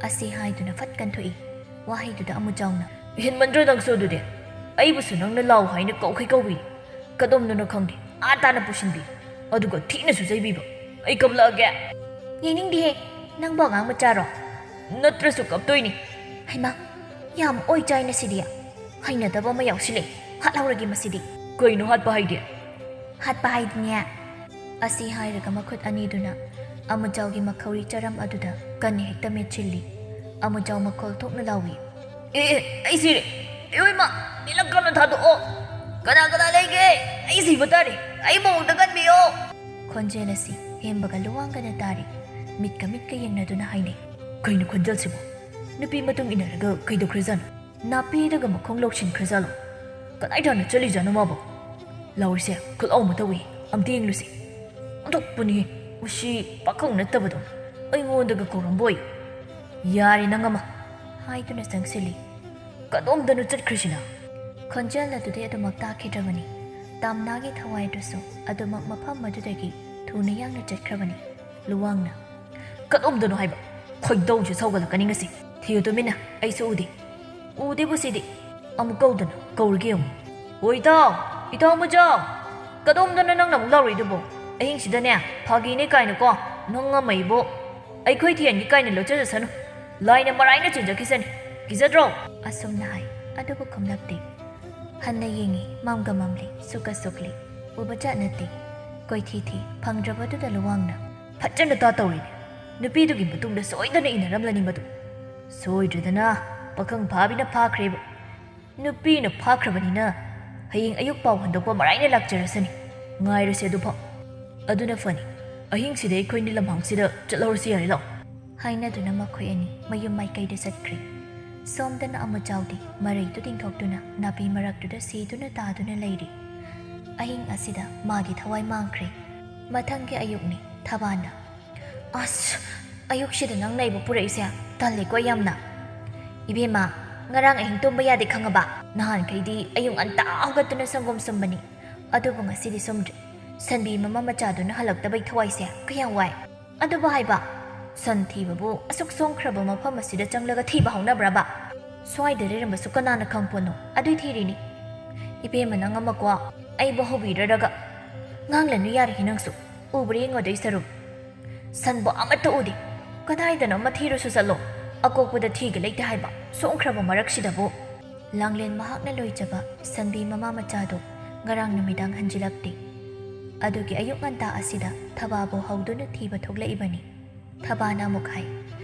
ꯑꯁꯤ ꯍꯥꯏꯗꯨꯅ ꯐꯠ ꯀꯟꯊꯣꯛꯏ꯫ ꯋꯥꯍꯩꯗꯨꯗ ꯑꯃꯨꯖꯥꯎꯅ, "ꯍꯦꯟꯃꯟꯗ꯭ꯔꯣ ꯅꯪꯁꯨ ꯑꯗꯨꯗꯤ? ꯑꯩꯕꯨꯁꯨ ꯅꯪꯅ ꯂꯥꯎ ꯍꯥꯏꯅ ꯀꯧꯈꯩ ꯀꯧꯕꯤꯔꯤ꯫ ꯀꯗꯣꯝꯗꯅꯣ ꯈꯪꯗꯦ, ꯑꯥ ꯇꯥꯅ ꯄꯨꯁꯤꯟꯕꯤ꯫ ꯑꯗꯨꯒ ꯊꯤꯅꯁꯨ ꯆꯩꯕꯤꯕ꯫ ꯑꯩ ꯀꯞꯂꯛꯑꯒꯦ꯫ ꯌꯦꯡꯅꯤꯡꯗꯦꯍꯦ, ꯅꯪꯕꯨ ꯑꯉꯥꯡ ꯃꯆꯥꯔꯣ? ꯅꯠꯇ꯭ꯔꯁꯨ ꯀꯞꯇꯣꯏꯅꯤ꯫ ꯍꯩꯃꯥ, ꯌꯥꯝ ꯑꯣꯏ ꯆꯥꯏꯅ ꯁꯤꯗꯤ꯫ ꯍꯩꯅꯗꯕ ꯑꯃ ꯌꯥꯎꯁꯤꯜꯂꯦ꯫ ꯍꯥꯠꯍꯧꯔꯒꯦ ꯃꯁꯤꯗꯤ꯫ ꯀꯩꯅꯣ ꯍꯥꯠꯄ ꯍꯥꯏꯗꯤ? ꯍꯥꯠꯄ ꯍꯥꯏꯗꯤꯅꯦ꯫ ꯑꯁꯤ ꯍꯥꯏꯔꯒ ꯃꯈꯨꯠ ꯑꯅꯤꯗꯨꯅ ꯑꯃꯨꯖꯥꯎꯒꯤ ꯃꯈꯧꯔꯤ ꯆꯔꯝ ꯑꯗꯨꯗ ꯀꯟꯅ ꯍꯦꯛꯇ ꯃꯦꯠꯁꯤꯜꯂꯤ꯫ ꯑꯃꯨꯖꯥꯎ ꯃꯈꯣꯜ ꯊꯣꯛꯅ ꯂꯥꯎꯏ꯫ ꯑꯦ, ꯑꯦ, ꯑꯩ ꯁꯤꯔꯦ꯫ ꯏꯑꯣꯏꯃ, ꯃꯤꯂꯛ ꯀꯟꯅ ꯊꯥꯗꯣꯛꯑꯣ꯫ ꯀꯅꯥ ꯀꯅꯥ ꯂꯩꯒꯦ? ꯑꯩ ꯁꯤꯕ ꯇꯥꯔꯦ꯫ ꯑꯩ ꯃꯑꯣꯡꯗ ꯀꯟꯕꯤꯌꯣ꯫ ꯈꯣꯟꯖꯦꯜ ꯑꯁꯤ ꯍꯦꯝꯕꯒ ꯂꯨꯋꯥꯡꯒꯅ ꯇꯥꯔꯤ꯫ ꯃꯤꯠꯀ ꯃꯤꯠꯀ ꯌꯦꯡꯅꯗꯨꯅ ꯍꯥꯏꯅꯩ꯫ ꯀꯩꯅꯣ ꯈꯣꯟꯖꯦꯜꯁꯤꯕꯣ? ꯅꯨꯄꯤ ꯃꯇꯨꯡ ꯏꯟꯅꯔꯒ ꯀꯩꯗꯧꯈ꯭ꯔꯖꯥꯠꯅꯣ? ꯅꯥꯄꯤꯗꯒ ꯃꯈꯣꯡ ꯂꯧꯁꯤꯟꯈ꯭ꯔꯖꯥꯠꯂꯣ? ꯀꯗꯥꯏ ꯇꯥꯟꯅ ꯆꯠꯂꯤꯖꯥꯠꯅꯣ ꯃꯥꯕꯣ? ꯂꯥꯎꯔꯤꯁꯦ ꯈꯨꯠꯂꯥꯎ ꯑꯃ ꯇꯧꯏ, ꯑꯝꯇ ꯌꯦꯡꯂꯨꯁꯤ꯫ ꯑꯣꯟꯊꯣꯛꯄꯅꯤ, ꯃꯁꯤ ꯄꯥꯈꯪ ꯅꯠꯇꯕꯗꯧꯅ ꯑꯩꯉꯣꯟꯗꯒ ꯀꯧꯔꯝꯕꯣꯏ꯫ ꯌꯥꯔꯦ ꯅꯪ ꯑꯃ꯫ ꯍꯥꯏꯗꯨꯅ ꯆꯪꯁꯤꯜꯂꯤ꯫ ꯀꯗꯣꯝꯗꯅꯣ ꯆꯠꯈ꯭ꯔꯤꯁꯤꯅ? ꯈꯣꯟꯖꯦꯜ ꯑꯗꯨꯗꯤ ꯑꯗꯨꯃꯛ ꯇꯥꯈꯤꯗ꯭ꯔꯕꯅꯤ꯫ ꯇꯥꯝꯅꯥꯒꯤ ꯊꯋꯥꯏ ꯑꯗꯨꯁꯨ ꯑꯗꯨꯃꯛ ꯃꯐꯝ ꯑꯗꯨꯗꯒꯤ ꯊꯨꯅ ꯌꯥꯡꯅ ꯆꯠꯈ꯭ꯔꯕꯅꯤ꯫ ꯂꯨꯋꯥꯡꯅ, "ꯀꯗꯣꯝꯗꯅꯣ ꯍꯥꯏꯕ? ꯈꯣꯏꯗꯧꯁꯦ ꯁꯧꯒꯠꯂꯛꯀꯅꯤ ꯉꯁꯤ꯫ ꯊꯤꯌꯨ ꯇꯨꯃꯤꯟꯅ, ꯑꯩꯁꯨ ꯎꯗꯦ꯫ ꯎꯗꯦꯕꯨ ꯁꯤꯗꯤ꯫ ꯑꯃꯨꯛ ꯀꯧꯗꯅ ꯀꯧꯔꯒꯦ ꯌꯦꯡꯉꯨ꯫ ꯑꯣ ꯏꯇꯥꯎ, ꯏꯇꯥꯎ ꯃꯨꯖꯥꯎ, ꯀꯗꯣꯝꯗꯅꯣ ꯅꯪꯅ ꯑꯃꯨꯛ ꯂꯥꯎꯔꯛꯏꯗꯨꯕꯣ? ꯑꯍꯤꯡꯁꯤꯗꯅꯦ, ꯐꯥꯒꯤꯅꯦ ꯀꯥꯏꯅꯀꯣ, ꯅꯪ ꯑꯃ ꯑꯩꯕꯨ ꯑꯩꯈꯣꯏ ꯊꯤꯍꯟꯒꯦ ꯀꯥꯏꯅ ꯂꯣꯠꯆꯖꯁꯅꯨ꯫ ꯂꯥꯏꯅ ꯃꯔꯥꯏꯅ ꯆꯦꯟꯖꯈꯤꯁꯅꯤ꯫ ꯀꯤꯖꯗ꯭ꯔꯣ?" ꯑꯁꯨꯝꯅ ꯍꯥꯏ, ꯑꯗꯨꯕꯨ ꯈꯨꯝꯂꯛꯇꯦ꯫ ꯍꯟꯅ ꯌꯦꯡꯉꯤ, ꯃꯝꯒ ꯃꯝꯂꯤ, ꯁꯨꯛꯀ ꯁꯨꯛꯂꯤ꯫ ꯎꯕ ꯖꯥꯠ ꯅꯠꯇꯦ꯫ ꯀꯣꯏꯊꯤ ꯊꯤ, ꯐꯪꯗ꯭ꯔꯕꯗꯨꯗ ꯂꯨꯋꯥꯡꯅ, "ꯐꯖꯅ ꯇꯥ ꯇꯧꯔꯤꯅꯦ꯫ ꯅꯨꯄꯤꯗꯨꯒꯤ ꯃꯇꯨꯡꯗ ꯁꯣꯏꯗꯅ ꯏꯟꯅꯔꯝꯂꯅꯤ ꯃꯗꯨ꯫ ꯁꯣꯏꯗ꯭ꯔꯗꯅ ꯄꯥꯈꯪ ꯐꯥꯕꯤꯅ ꯐꯥꯈ꯭ꯔꯦꯕ꯫ ꯅꯨꯄꯤꯅ ꯐꯥꯈ꯭ꯔꯕꯅꯤꯅ ꯍꯌꯦꯡ ꯑꯌꯨꯛ ꯄꯥꯎ ꯍꯟꯗꯣꯛꯄ ꯃꯔꯥꯏꯅ ꯂꯥꯛꯆꯔꯁꯅꯤ꯫ ꯉꯥꯏꯔꯁꯦ ꯑꯗꯨꯐꯥꯎ꯫ ꯑꯗꯨꯅ ꯐꯅꯤ꯫ ꯑꯍꯤꯡꯁꯤꯗ ꯑꯩꯈꯣꯏꯅꯤ ꯂꯝꯍꯥꯡꯁꯤꯗ ꯆꯠꯍꯧꯔꯁꯤ ꯌꯥꯔꯦ, ꯂꯥꯛꯑꯣ꯫" ꯍꯥꯏꯅꯗꯨꯅ ꯃꯈꯣꯏ ꯑꯅꯤ ꯃꯌꯨꯝ ꯃꯥꯏꯀꯩꯗ ꯆꯠꯈ꯭ꯔꯤ꯫ ꯁꯣꯝꯗꯅ ꯑꯃꯨꯖꯥꯎꯗꯤ ꯃꯔꯩꯗꯨ ꯇꯤꯡꯊꯣꯛꯇꯨꯅ ꯅꯥꯄꯤ ꯃꯔꯛꯇꯨꯗ ꯁꯤꯗꯨꯅ ꯇꯥꯗꯨꯅ ꯂꯩꯔꯤ꯫ ꯑꯍꯤꯡ ꯑꯁꯤꯗ ꯃꯥꯒꯤ ꯊꯋꯥꯏ ꯃꯥꯡꯈ꯭ꯔꯦ꯫ ꯃꯊꯪꯒꯤ ꯑꯌꯨꯛꯅꯤ꯫ ꯊꯕꯥꯅ, "ꯑꯁ, ꯑꯌꯨꯛꯁꯤꯗ ꯅꯪ ꯂꯩꯕ ꯄꯨꯔꯛꯏꯁꯦ ꯇꯜꯂꯦꯀꯣ ꯌꯥꯝꯅ꯫ ꯏꯕꯦꯝꯃ, ꯉꯔꯥꯡ ꯑꯍꯤꯡ ꯇꯨꯝꯕ ꯌꯥꯗꯦ ꯈꯪꯉꯕ? ꯅꯍꯥꯟꯈꯩꯗꯤ ꯑꯌꯨꯛ ꯉꯟꯇꯥ ꯍꯧꯒꯠꯇꯨꯅ ꯁꯪꯒꯣꯝ ꯁꯨꯝꯕꯅꯤ꯫ ꯑꯗꯨꯕꯨ ꯉꯁꯤꯗꯤ ꯁꯨꯝꯗ꯭ꯔꯤ꯫ ꯁꯟꯕꯤ ꯃꯃꯥ ꯃꯆꯥꯗꯨꯅ ꯍꯜꯂꯛꯇꯕꯩ ꯊꯋꯥꯏꯁꯦ ꯀꯌꯥꯝ ꯋꯥꯏ꯫ ꯑꯗꯨꯕꯨ ꯍꯥꯏꯕ, ꯁꯟ ꯊꯤꯕꯕꯨ ꯑꯁꯨꯛ ꯁꯣꯡꯈ꯭ꯔꯕ ꯃꯐꯝ ꯑꯁꯤꯗ ꯆꯪꯂꯒ ꯊꯤꯕ ꯍꯧꯅꯕ꯭ꯔꯕ? ꯁ꯭ꯋꯥꯏꯗ ꯂꯩꯔꯝꯕꯁꯨ ꯀꯅꯥꯅ ꯈꯪꯄꯣꯠꯅꯣ? ꯑꯗꯨꯏ ꯊꯤꯔꯤꯅꯤ꯫" "ꯏꯕꯦꯝꯃ, ꯅꯪ ꯑꯃꯀꯣ, ꯑꯩꯕꯨ ꯍꯧꯕꯤꯔꯔꯒ꯫ ꯉꯥꯡꯂꯅꯨ ꯌꯥꯔꯦ ꯅꯪꯁꯨ꯫ ꯎꯕ꯭ꯔꯥ ꯌꯦꯡꯉꯣ ꯑꯗꯩ ꯁꯔꯨꯛ꯫ ꯁꯟꯕꯨ ꯑꯃꯠꯇ ꯎꯗꯦ꯫ ꯀꯗꯥꯏꯗꯅꯣ ꯑꯃ ꯊꯤꯔꯨꯁꯨ ꯆꯠꯂꯣ꯫ ꯑꯀꯣꯛꯄꯗ ꯊꯤꯒ ꯂꯩꯇꯦ ꯍꯥꯏꯕ ꯁꯣꯡꯈ꯭ꯔꯕ ꯃꯔꯛꯁꯤꯗꯕꯨ꯫ ꯂꯥꯡꯂꯦꯟ ꯃꯍꯥꯛꯅ ꯂꯣꯏꯖꯕ ꯁꯟꯕꯤ ꯃꯃꯥ ꯃꯆꯥꯗꯨ ꯉꯔꯥꯡ ꯅꯨꯃꯤꯗꯥꯡ ꯍꯟꯖꯤꯜꯂꯛꯇꯦ꯫ ꯑꯗꯨꯒꯤ ꯑꯌꯨꯛ ꯉꯟꯇꯥ ꯑꯁꯤꯗ ꯊꯕꯥꯕꯨ ꯍꯧꯗꯨꯅ ꯊꯤꯕ ꯊꯣꯛꯂꯛꯏꯕꯅꯤ꯫ ꯊꯕꯥꯅ ꯑꯃꯨꯛ ꯍꯥꯏ,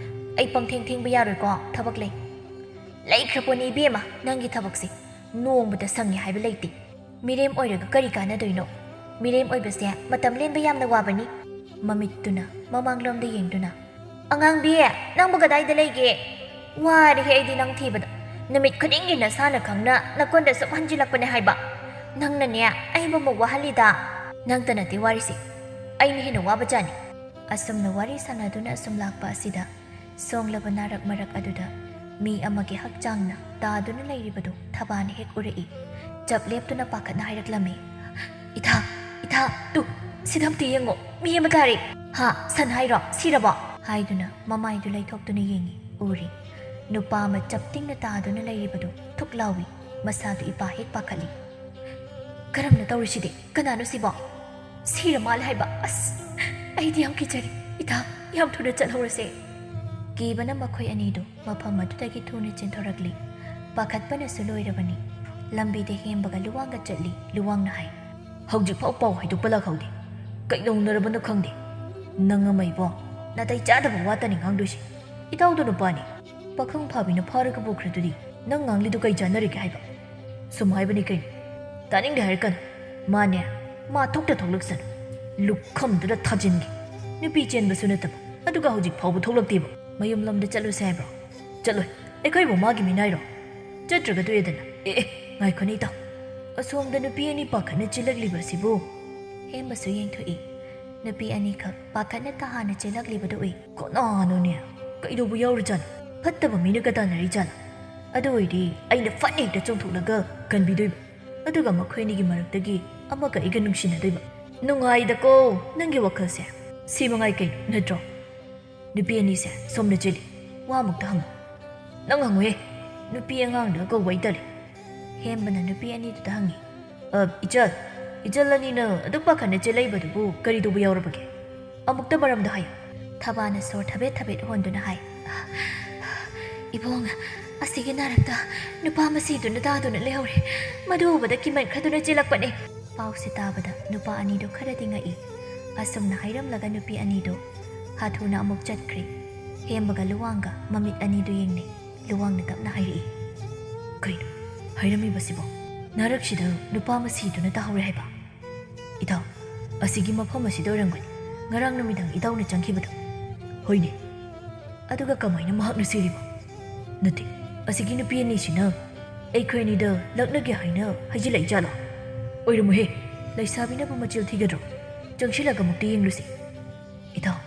"ꯑꯩ ꯄꯪꯊꯦꯡ ꯊꯦꯡꯕ ꯌꯥꯔꯣꯏꯀꯣ, ꯊꯕꯛ ꯂꯩ꯫" "ꯂꯩꯈ꯭ꯔꯄꯣꯠꯅꯤ ꯏꯕꯦꯝꯃ, ꯅꯪꯒꯤ ꯊꯕꯛꯁꯦ꯫ ꯅꯣꯡꯃꯇ ꯁꯪꯉꯦ ꯍꯥꯏꯕ ꯂꯩꯇꯦ꯫ ꯃꯤꯔꯦꯝ ꯑꯣꯏꯔꯒ ꯀꯔꯤ ꯀꯥꯟꯅꯗꯣꯏꯅꯣ? ꯃꯤꯔꯦꯝ ꯑꯣꯏꯕꯁꯦ ꯃꯇꯝ ꯂꯦꯟꯕ ꯌꯥꯝꯅ ꯋꯥꯕꯅꯤ꯫" ꯃꯃꯤꯠꯇꯨꯅ ꯃꯃꯥꯡꯂꯣꯝꯗ ꯌꯦꯡꯗꯨꯅ, "ꯑꯉꯥꯡꯕꯤ, ꯅꯪꯕꯨ ꯀꯗꯥꯏꯗ ꯂꯩꯒꯦ? ꯋꯥꯔꯦꯍꯦ ꯑꯩꯗꯤ ꯅꯪ ꯊꯤꯕꯗ꯫ ꯅꯨꯃꯤꯠ ꯈꯨꯗꯤꯡꯒꯤ ꯅꯁꯥꯅ ꯈꯪꯅ ꯅꯀꯣꯟꯗ ꯁꯨꯝ ꯍꯟꯖꯤꯜꯂꯛꯄꯅꯦ ꯍꯥꯏꯕ꯫ ꯅꯪꯅꯅꯦ ꯑꯩꯕꯨ ꯑꯃꯨꯛ ꯋꯥꯍꯜꯂꯤꯗ꯫ ꯅꯪꯇ ꯅꯠꯇꯦ ꯋꯥꯔꯤꯁꯦ, ꯑꯩꯅ ꯍꯦꯟꯅ ꯋꯥꯕꯖꯥꯠꯅꯤ꯫" ꯑꯁꯨꯝꯅ ꯋꯥꯔꯤ ꯁꯥꯟꯅꯗꯨꯅ ꯑꯁꯨꯝ ꯂꯥꯛꯄ ꯑꯁꯤꯗ ꯁꯣꯡꯂꯕ ꯅꯥꯔꯛ ꯃꯔꯛ ꯑꯗꯨꯗ ꯃꯤ ꯑꯃꯒꯤ ꯍꯛꯆꯥꯡꯅ ꯇꯥꯗꯨꯅ ꯂꯩꯔꯤꯕꯗꯨ ꯊꯕꯥꯅ ꯍꯦꯛ ꯎꯔꯛꯏ꯫ ꯆꯞ ꯂꯦꯞꯇꯨꯅ ꯄꯥꯈꯠꯅ ꯍꯥꯏꯔꯛꯂꯝꯃꯤ, "ꯏꯊꯥ, ꯏꯊꯥ, ꯇꯨ, ꯁꯤꯗ ꯑꯝꯇ ꯌꯦꯡꯉꯣ, ꯃꯤ ꯑꯃ ꯇꯥꯔꯦ!" "ꯍꯥ, ꯁꯟ ꯍꯥꯏꯔꯣ? ꯁꯤꯔꯕꯣ?" ꯍꯥꯏꯗꯨꯅ ꯃꯃꯥꯏꯗꯨ ꯂꯩꯊꯣꯛꯇꯨꯅ ꯌꯦꯡꯉꯤ꯫ ꯎꯔꯤ ꯅꯨꯄꯥ ꯑꯃ ꯆꯞ ꯇꯤꯡꯅ ꯇꯥꯗꯨꯅ ꯂꯩꯔꯤꯕꯗꯨ ꯊꯨꯛ ꯂꯥꯎꯏ꯫ ꯃꯁꯥꯗꯨ ꯏꯄꯥ ꯍꯦꯛ ꯄꯥꯈꯠꯂꯤ꯫ "ꯀꯔꯝꯅ ꯇꯧꯔꯤꯁꯤꯗꯤ? ꯀꯅꯥꯅꯣ ꯁꯤꯕꯣ? ꯁꯤꯔ ꯃꯥꯜꯂꯦ ꯍꯥꯏꯕ꯫ ꯑꯁ, ꯑꯩꯗꯤ ꯌꯥꯝ ꯀꯤꯖꯔꯦ꯫ ꯏꯇꯥ, ꯌꯥꯝ ꯊꯨꯅ ꯆꯠꯍꯧꯔꯁꯦ꯫" ꯀꯤꯕꯅ ꯃꯈꯣꯏ ꯑꯅꯤꯗꯨ ꯃꯐꯝ ꯑꯗꯨꯗꯒꯤ ꯊꯨꯅ ꯆꯦꯟꯊꯣꯔꯛꯂꯤ꯫ ꯄꯥꯈꯠꯄꯅꯁꯨ ꯂꯣꯏꯔꯕꯅꯤ꯫ ꯂꯝꯕꯤꯗ ꯍꯦꯝꯕꯒ ꯂꯨꯋꯥꯡꯒ ꯆꯠꯂꯤ꯫ ꯂꯨꯋꯥꯡꯅ ꯍꯥꯏ, "ꯍꯧꯖꯤꯛꯐꯥꯎ ꯄꯥꯎ ꯍꯥꯏꯗꯣꯛꯄ ꯂꯥꯛꯍꯧꯗꯦ꯫ ꯀꯩꯗꯧꯅꯔꯕꯅꯣ ꯈꯪꯗꯦ꯫ ꯅꯪ ꯑꯃ ꯏꯕꯣ, ꯅꯥꯇꯩ ꯆꯥꯗꯕ ꯋꯥꯇꯅꯤ ꯉꯥꯡꯗꯣꯏꯁꯦ꯫ ꯏꯇꯥꯎꯗꯣ ꯅꯨꯄꯥꯅꯤ꯫ ꯄꯥꯈꯪ ꯐꯥꯕꯤꯅ ꯐꯥꯔꯒ ꯄꯨꯈ꯭ꯔꯗꯨꯗꯤ ꯅꯪ ꯉꯥꯡꯂꯤꯗꯨ ꯀꯩ ꯆꯥꯟꯅꯔꯤꯒꯦ ꯍꯥꯏꯕ? ꯁꯨꯝ ꯍꯥꯏꯕꯅꯤ ꯀꯩꯅꯣ꯫ ꯇꯥꯅꯤꯡꯗꯦ ꯍꯥꯏꯔꯛꯀꯅꯨ꯫ ꯃꯥꯅꯦ, ꯃꯥ ꯊꯣꯛꯇ ꯊꯣꯛꯂꯛꯁꯅꯨ꯫ ꯂꯨꯈꯝꯗꯨꯗ ꯊꯥꯖꯤꯟꯒꯦ꯫ ꯅꯨꯄꯤ ꯆꯦꯟꯕꯁꯨ ꯅꯠꯇꯕ, ꯑꯗꯨꯒ ꯍꯧꯖꯤꯛ ꯐꯥꯎꯕ ꯊꯣꯛꯂꯛꯇꯦꯕ꯫ ꯃꯌꯨꯝ ꯂꯣꯝꯗ ꯆꯠꯂꯨꯁꯦ ꯍꯥꯏꯕ꯭ꯔꯣ?" "ꯆꯠꯂꯣꯏ꯫ ꯑꯩꯈꯣꯏꯕꯨ ꯃꯥꯒꯤ ꯃꯤꯅꯥꯏꯔꯣ? ꯆꯠꯇ꯭ꯔꯒ ꯇꯣꯛꯑꯦꯗꯅ꯫" "ꯑꯦ, ꯑꯦ, ꯉꯥꯏꯈꯣꯅꯦ ꯏꯇꯥꯎ꯫ ꯑꯁꯣꯝꯗ ꯅꯨꯄꯤ ꯑꯅꯤ ꯄꯥꯈꯠꯅ ꯆꯦꯜꯂꯛꯂꯤꯕꯁꯤꯕꯨ?" ꯍꯦꯝꯕꯁꯨ ꯌꯦꯡꯊꯣꯛꯏ꯫ ꯅꯨꯄꯤ ꯑꯅꯤꯈꯛ ꯄꯥꯈꯠꯅ ꯇꯍꯥꯟꯅ ꯆꯦꯜꯂꯛꯂꯤꯕꯗꯨ ꯎꯏ꯫ "ꯀꯅꯥꯅꯣꯅꯦ? ꯀꯩꯗꯧꯕ ꯌꯥꯎꯔꯤꯖꯥꯠꯅꯣ? ꯐꯠꯇꯕ ꯃꯤꯅꯒ ꯇꯥꯟꯅꯔꯤꯖꯥꯠꯂꯣ? ꯑꯗꯨ ꯑꯣꯏꯔꯗꯤ ꯑꯩꯅ ꯐꯠꯅ ꯍꯦꯛꯇ ꯆꯣꯡꯊꯣꯛꯂꯒ ꯀꯟꯕꯤꯗꯣꯏꯕ꯫ ꯑꯗꯨꯒ ꯃꯈꯣꯏ ꯑꯅꯤꯒꯤ ꯃꯔꯛꯇꯒꯤ ꯑꯃꯒ ꯑꯩꯒ ꯅꯨꯡꯁꯤꯅꯗꯣꯏꯕ꯫ ꯅꯨꯡꯉꯥꯏꯗꯀꯣ ꯅꯪꯒꯤ ꯋꯥꯈꯜꯁꯦ꯫ ꯁꯤ ꯃꯉꯥꯏ ꯀꯩꯅꯣ, ꯅꯠꯇ꯭ꯔꯣ? ꯅꯨꯄꯤ ꯑꯅꯤꯁꯦ ꯁꯣꯝꯗ ꯆꯦꯜꯂꯤ꯫ ꯋꯥ ꯑꯃꯨꯛꯇ ꯍꯪꯉꯨ꯫" "ꯅꯪ ꯍꯪꯉꯨꯍꯦ꯫ ꯅꯨꯄꯤ ꯑꯉꯥꯡꯗ ꯀꯧꯕ ꯑꯩ ꯇꯜꯂꯤ꯫" ꯍꯦꯝꯕꯅ ꯅꯨꯄꯤ ꯑꯅꯤꯗꯨꯗ ꯍꯪꯉꯤ꯫ "ꯑ, ꯏꯆꯜ, ꯏꯆꯜ ꯑꯅꯤꯅ ꯑꯗꯨꯛ ꯄꯥꯈꯠꯅ ꯆꯦꯜꯂꯛꯏꯕꯗꯨꯕꯨ ꯀꯔꯤ ꯇꯧꯕ ꯌꯥꯎꯔꯕꯒꯦ? ꯑꯃꯨꯛꯇ ꯃꯔꯝꯗꯣ ꯍꯥꯏꯌꯨ꯫ ꯊꯕꯥꯅ ꯁꯣꯔ ꯊꯕꯦꯠ ꯊꯕꯦꯠ ꯍꯣꯟꯗꯨꯅ ꯍꯥꯏ, "ꯏꯕꯣꯡ, ꯑꯁꯤꯒꯤ ꯅꯥꯔꯛꯇ ꯅꯨꯄꯥ ꯑꯃ ꯁꯤꯗꯨꯅ ꯇꯥꯗꯨꯅ ꯂꯩꯍꯧꯔꯦ꯫ ꯃꯗꯨ ꯎꯕꯗ ꯀꯤꯃꯟꯈ꯭ꯔꯗꯨꯅ ꯆꯦꯜꯂꯛꯄꯅꯦ꯫" ꯄꯥꯎꯁꯦ ꯇꯥꯕꯗ ꯅꯨꯄꯥ ꯑꯅꯤꯗꯣ ꯈꯔꯗꯤ ꯉꯛꯏ꯫ ꯑꯁꯨꯝꯅ ꯍꯥꯏꯔꯝꯂꯒ ꯅꯨꯄꯤ ꯑꯅꯤꯗꯣ ꯍꯥꯊꯨꯅ ꯑꯃꯨꯛ ꯆꯠꯈ꯭ꯔꯦ꯫ ꯍꯦꯝꯕꯒ ꯂꯨꯋꯥꯡꯒ ꯃꯃꯤꯠ ꯑꯅꯤꯗꯨ ꯌꯦꯡꯅꯩ꯫ ꯂꯨꯋꯥꯡꯅ ꯇꯞꯅ ꯍꯥꯏꯔꯛꯏ, "ꯀꯩꯅꯣ ꯍꯥꯏꯔꯝꯃꯤꯕꯁꯤꯕꯣ? ꯅꯥꯔꯛꯁꯤꯗ ꯅꯨꯄꯥ ꯑꯃ ꯁꯤꯗꯨꯅ ꯇꯥꯍꯧꯔꯦ ꯍꯥꯏꯕ?" "ꯏꯇꯥꯎ, ꯑꯁꯤꯒꯤ ꯃꯐꯝ ꯑꯁꯤꯗ ꯑꯣꯏꯔꯝꯒꯅꯤ, ꯉꯔꯥꯡ ꯅꯨꯃꯤꯗꯥꯡ ꯏꯇꯥꯎꯅ ꯆꯪꯈꯤꯕꯗꯣ꯫" "ꯍꯣꯏꯅꯦ꯫ ꯑꯗꯨꯒ ꯀꯃꯥꯏꯅ ꯃꯍꯥꯛꯅ ꯁꯤꯔꯤꯕ?" "ꯅꯠꯇꯦ, ꯑꯁꯤꯒꯤ ꯅꯨꯄꯤ ꯑꯅꯤꯁꯤꯅ ꯑꯩꯈꯣꯏ ꯑꯅꯤꯗ ꯂꯛꯅꯒꯦ ꯍꯥꯏꯅ ꯍꯥꯏꯖꯤꯜꯂꯛꯏ ꯖꯥꯠꯂꯣ?" "ꯑꯣꯏꯔꯝꯃꯣꯏꯍꯦ, ꯂꯩꯁꯥꯕꯤꯅꯕꯨ ꯃꯆꯤꯜ ꯊꯤꯒꯗ꯭ꯔꯣ? ꯆꯪꯁꯤꯜꯂꯒ ꯑꯃꯨꯛꯇ ꯌꯦꯡꯂꯨꯁꯤ꯫" "ꯏꯇꯥꯎ,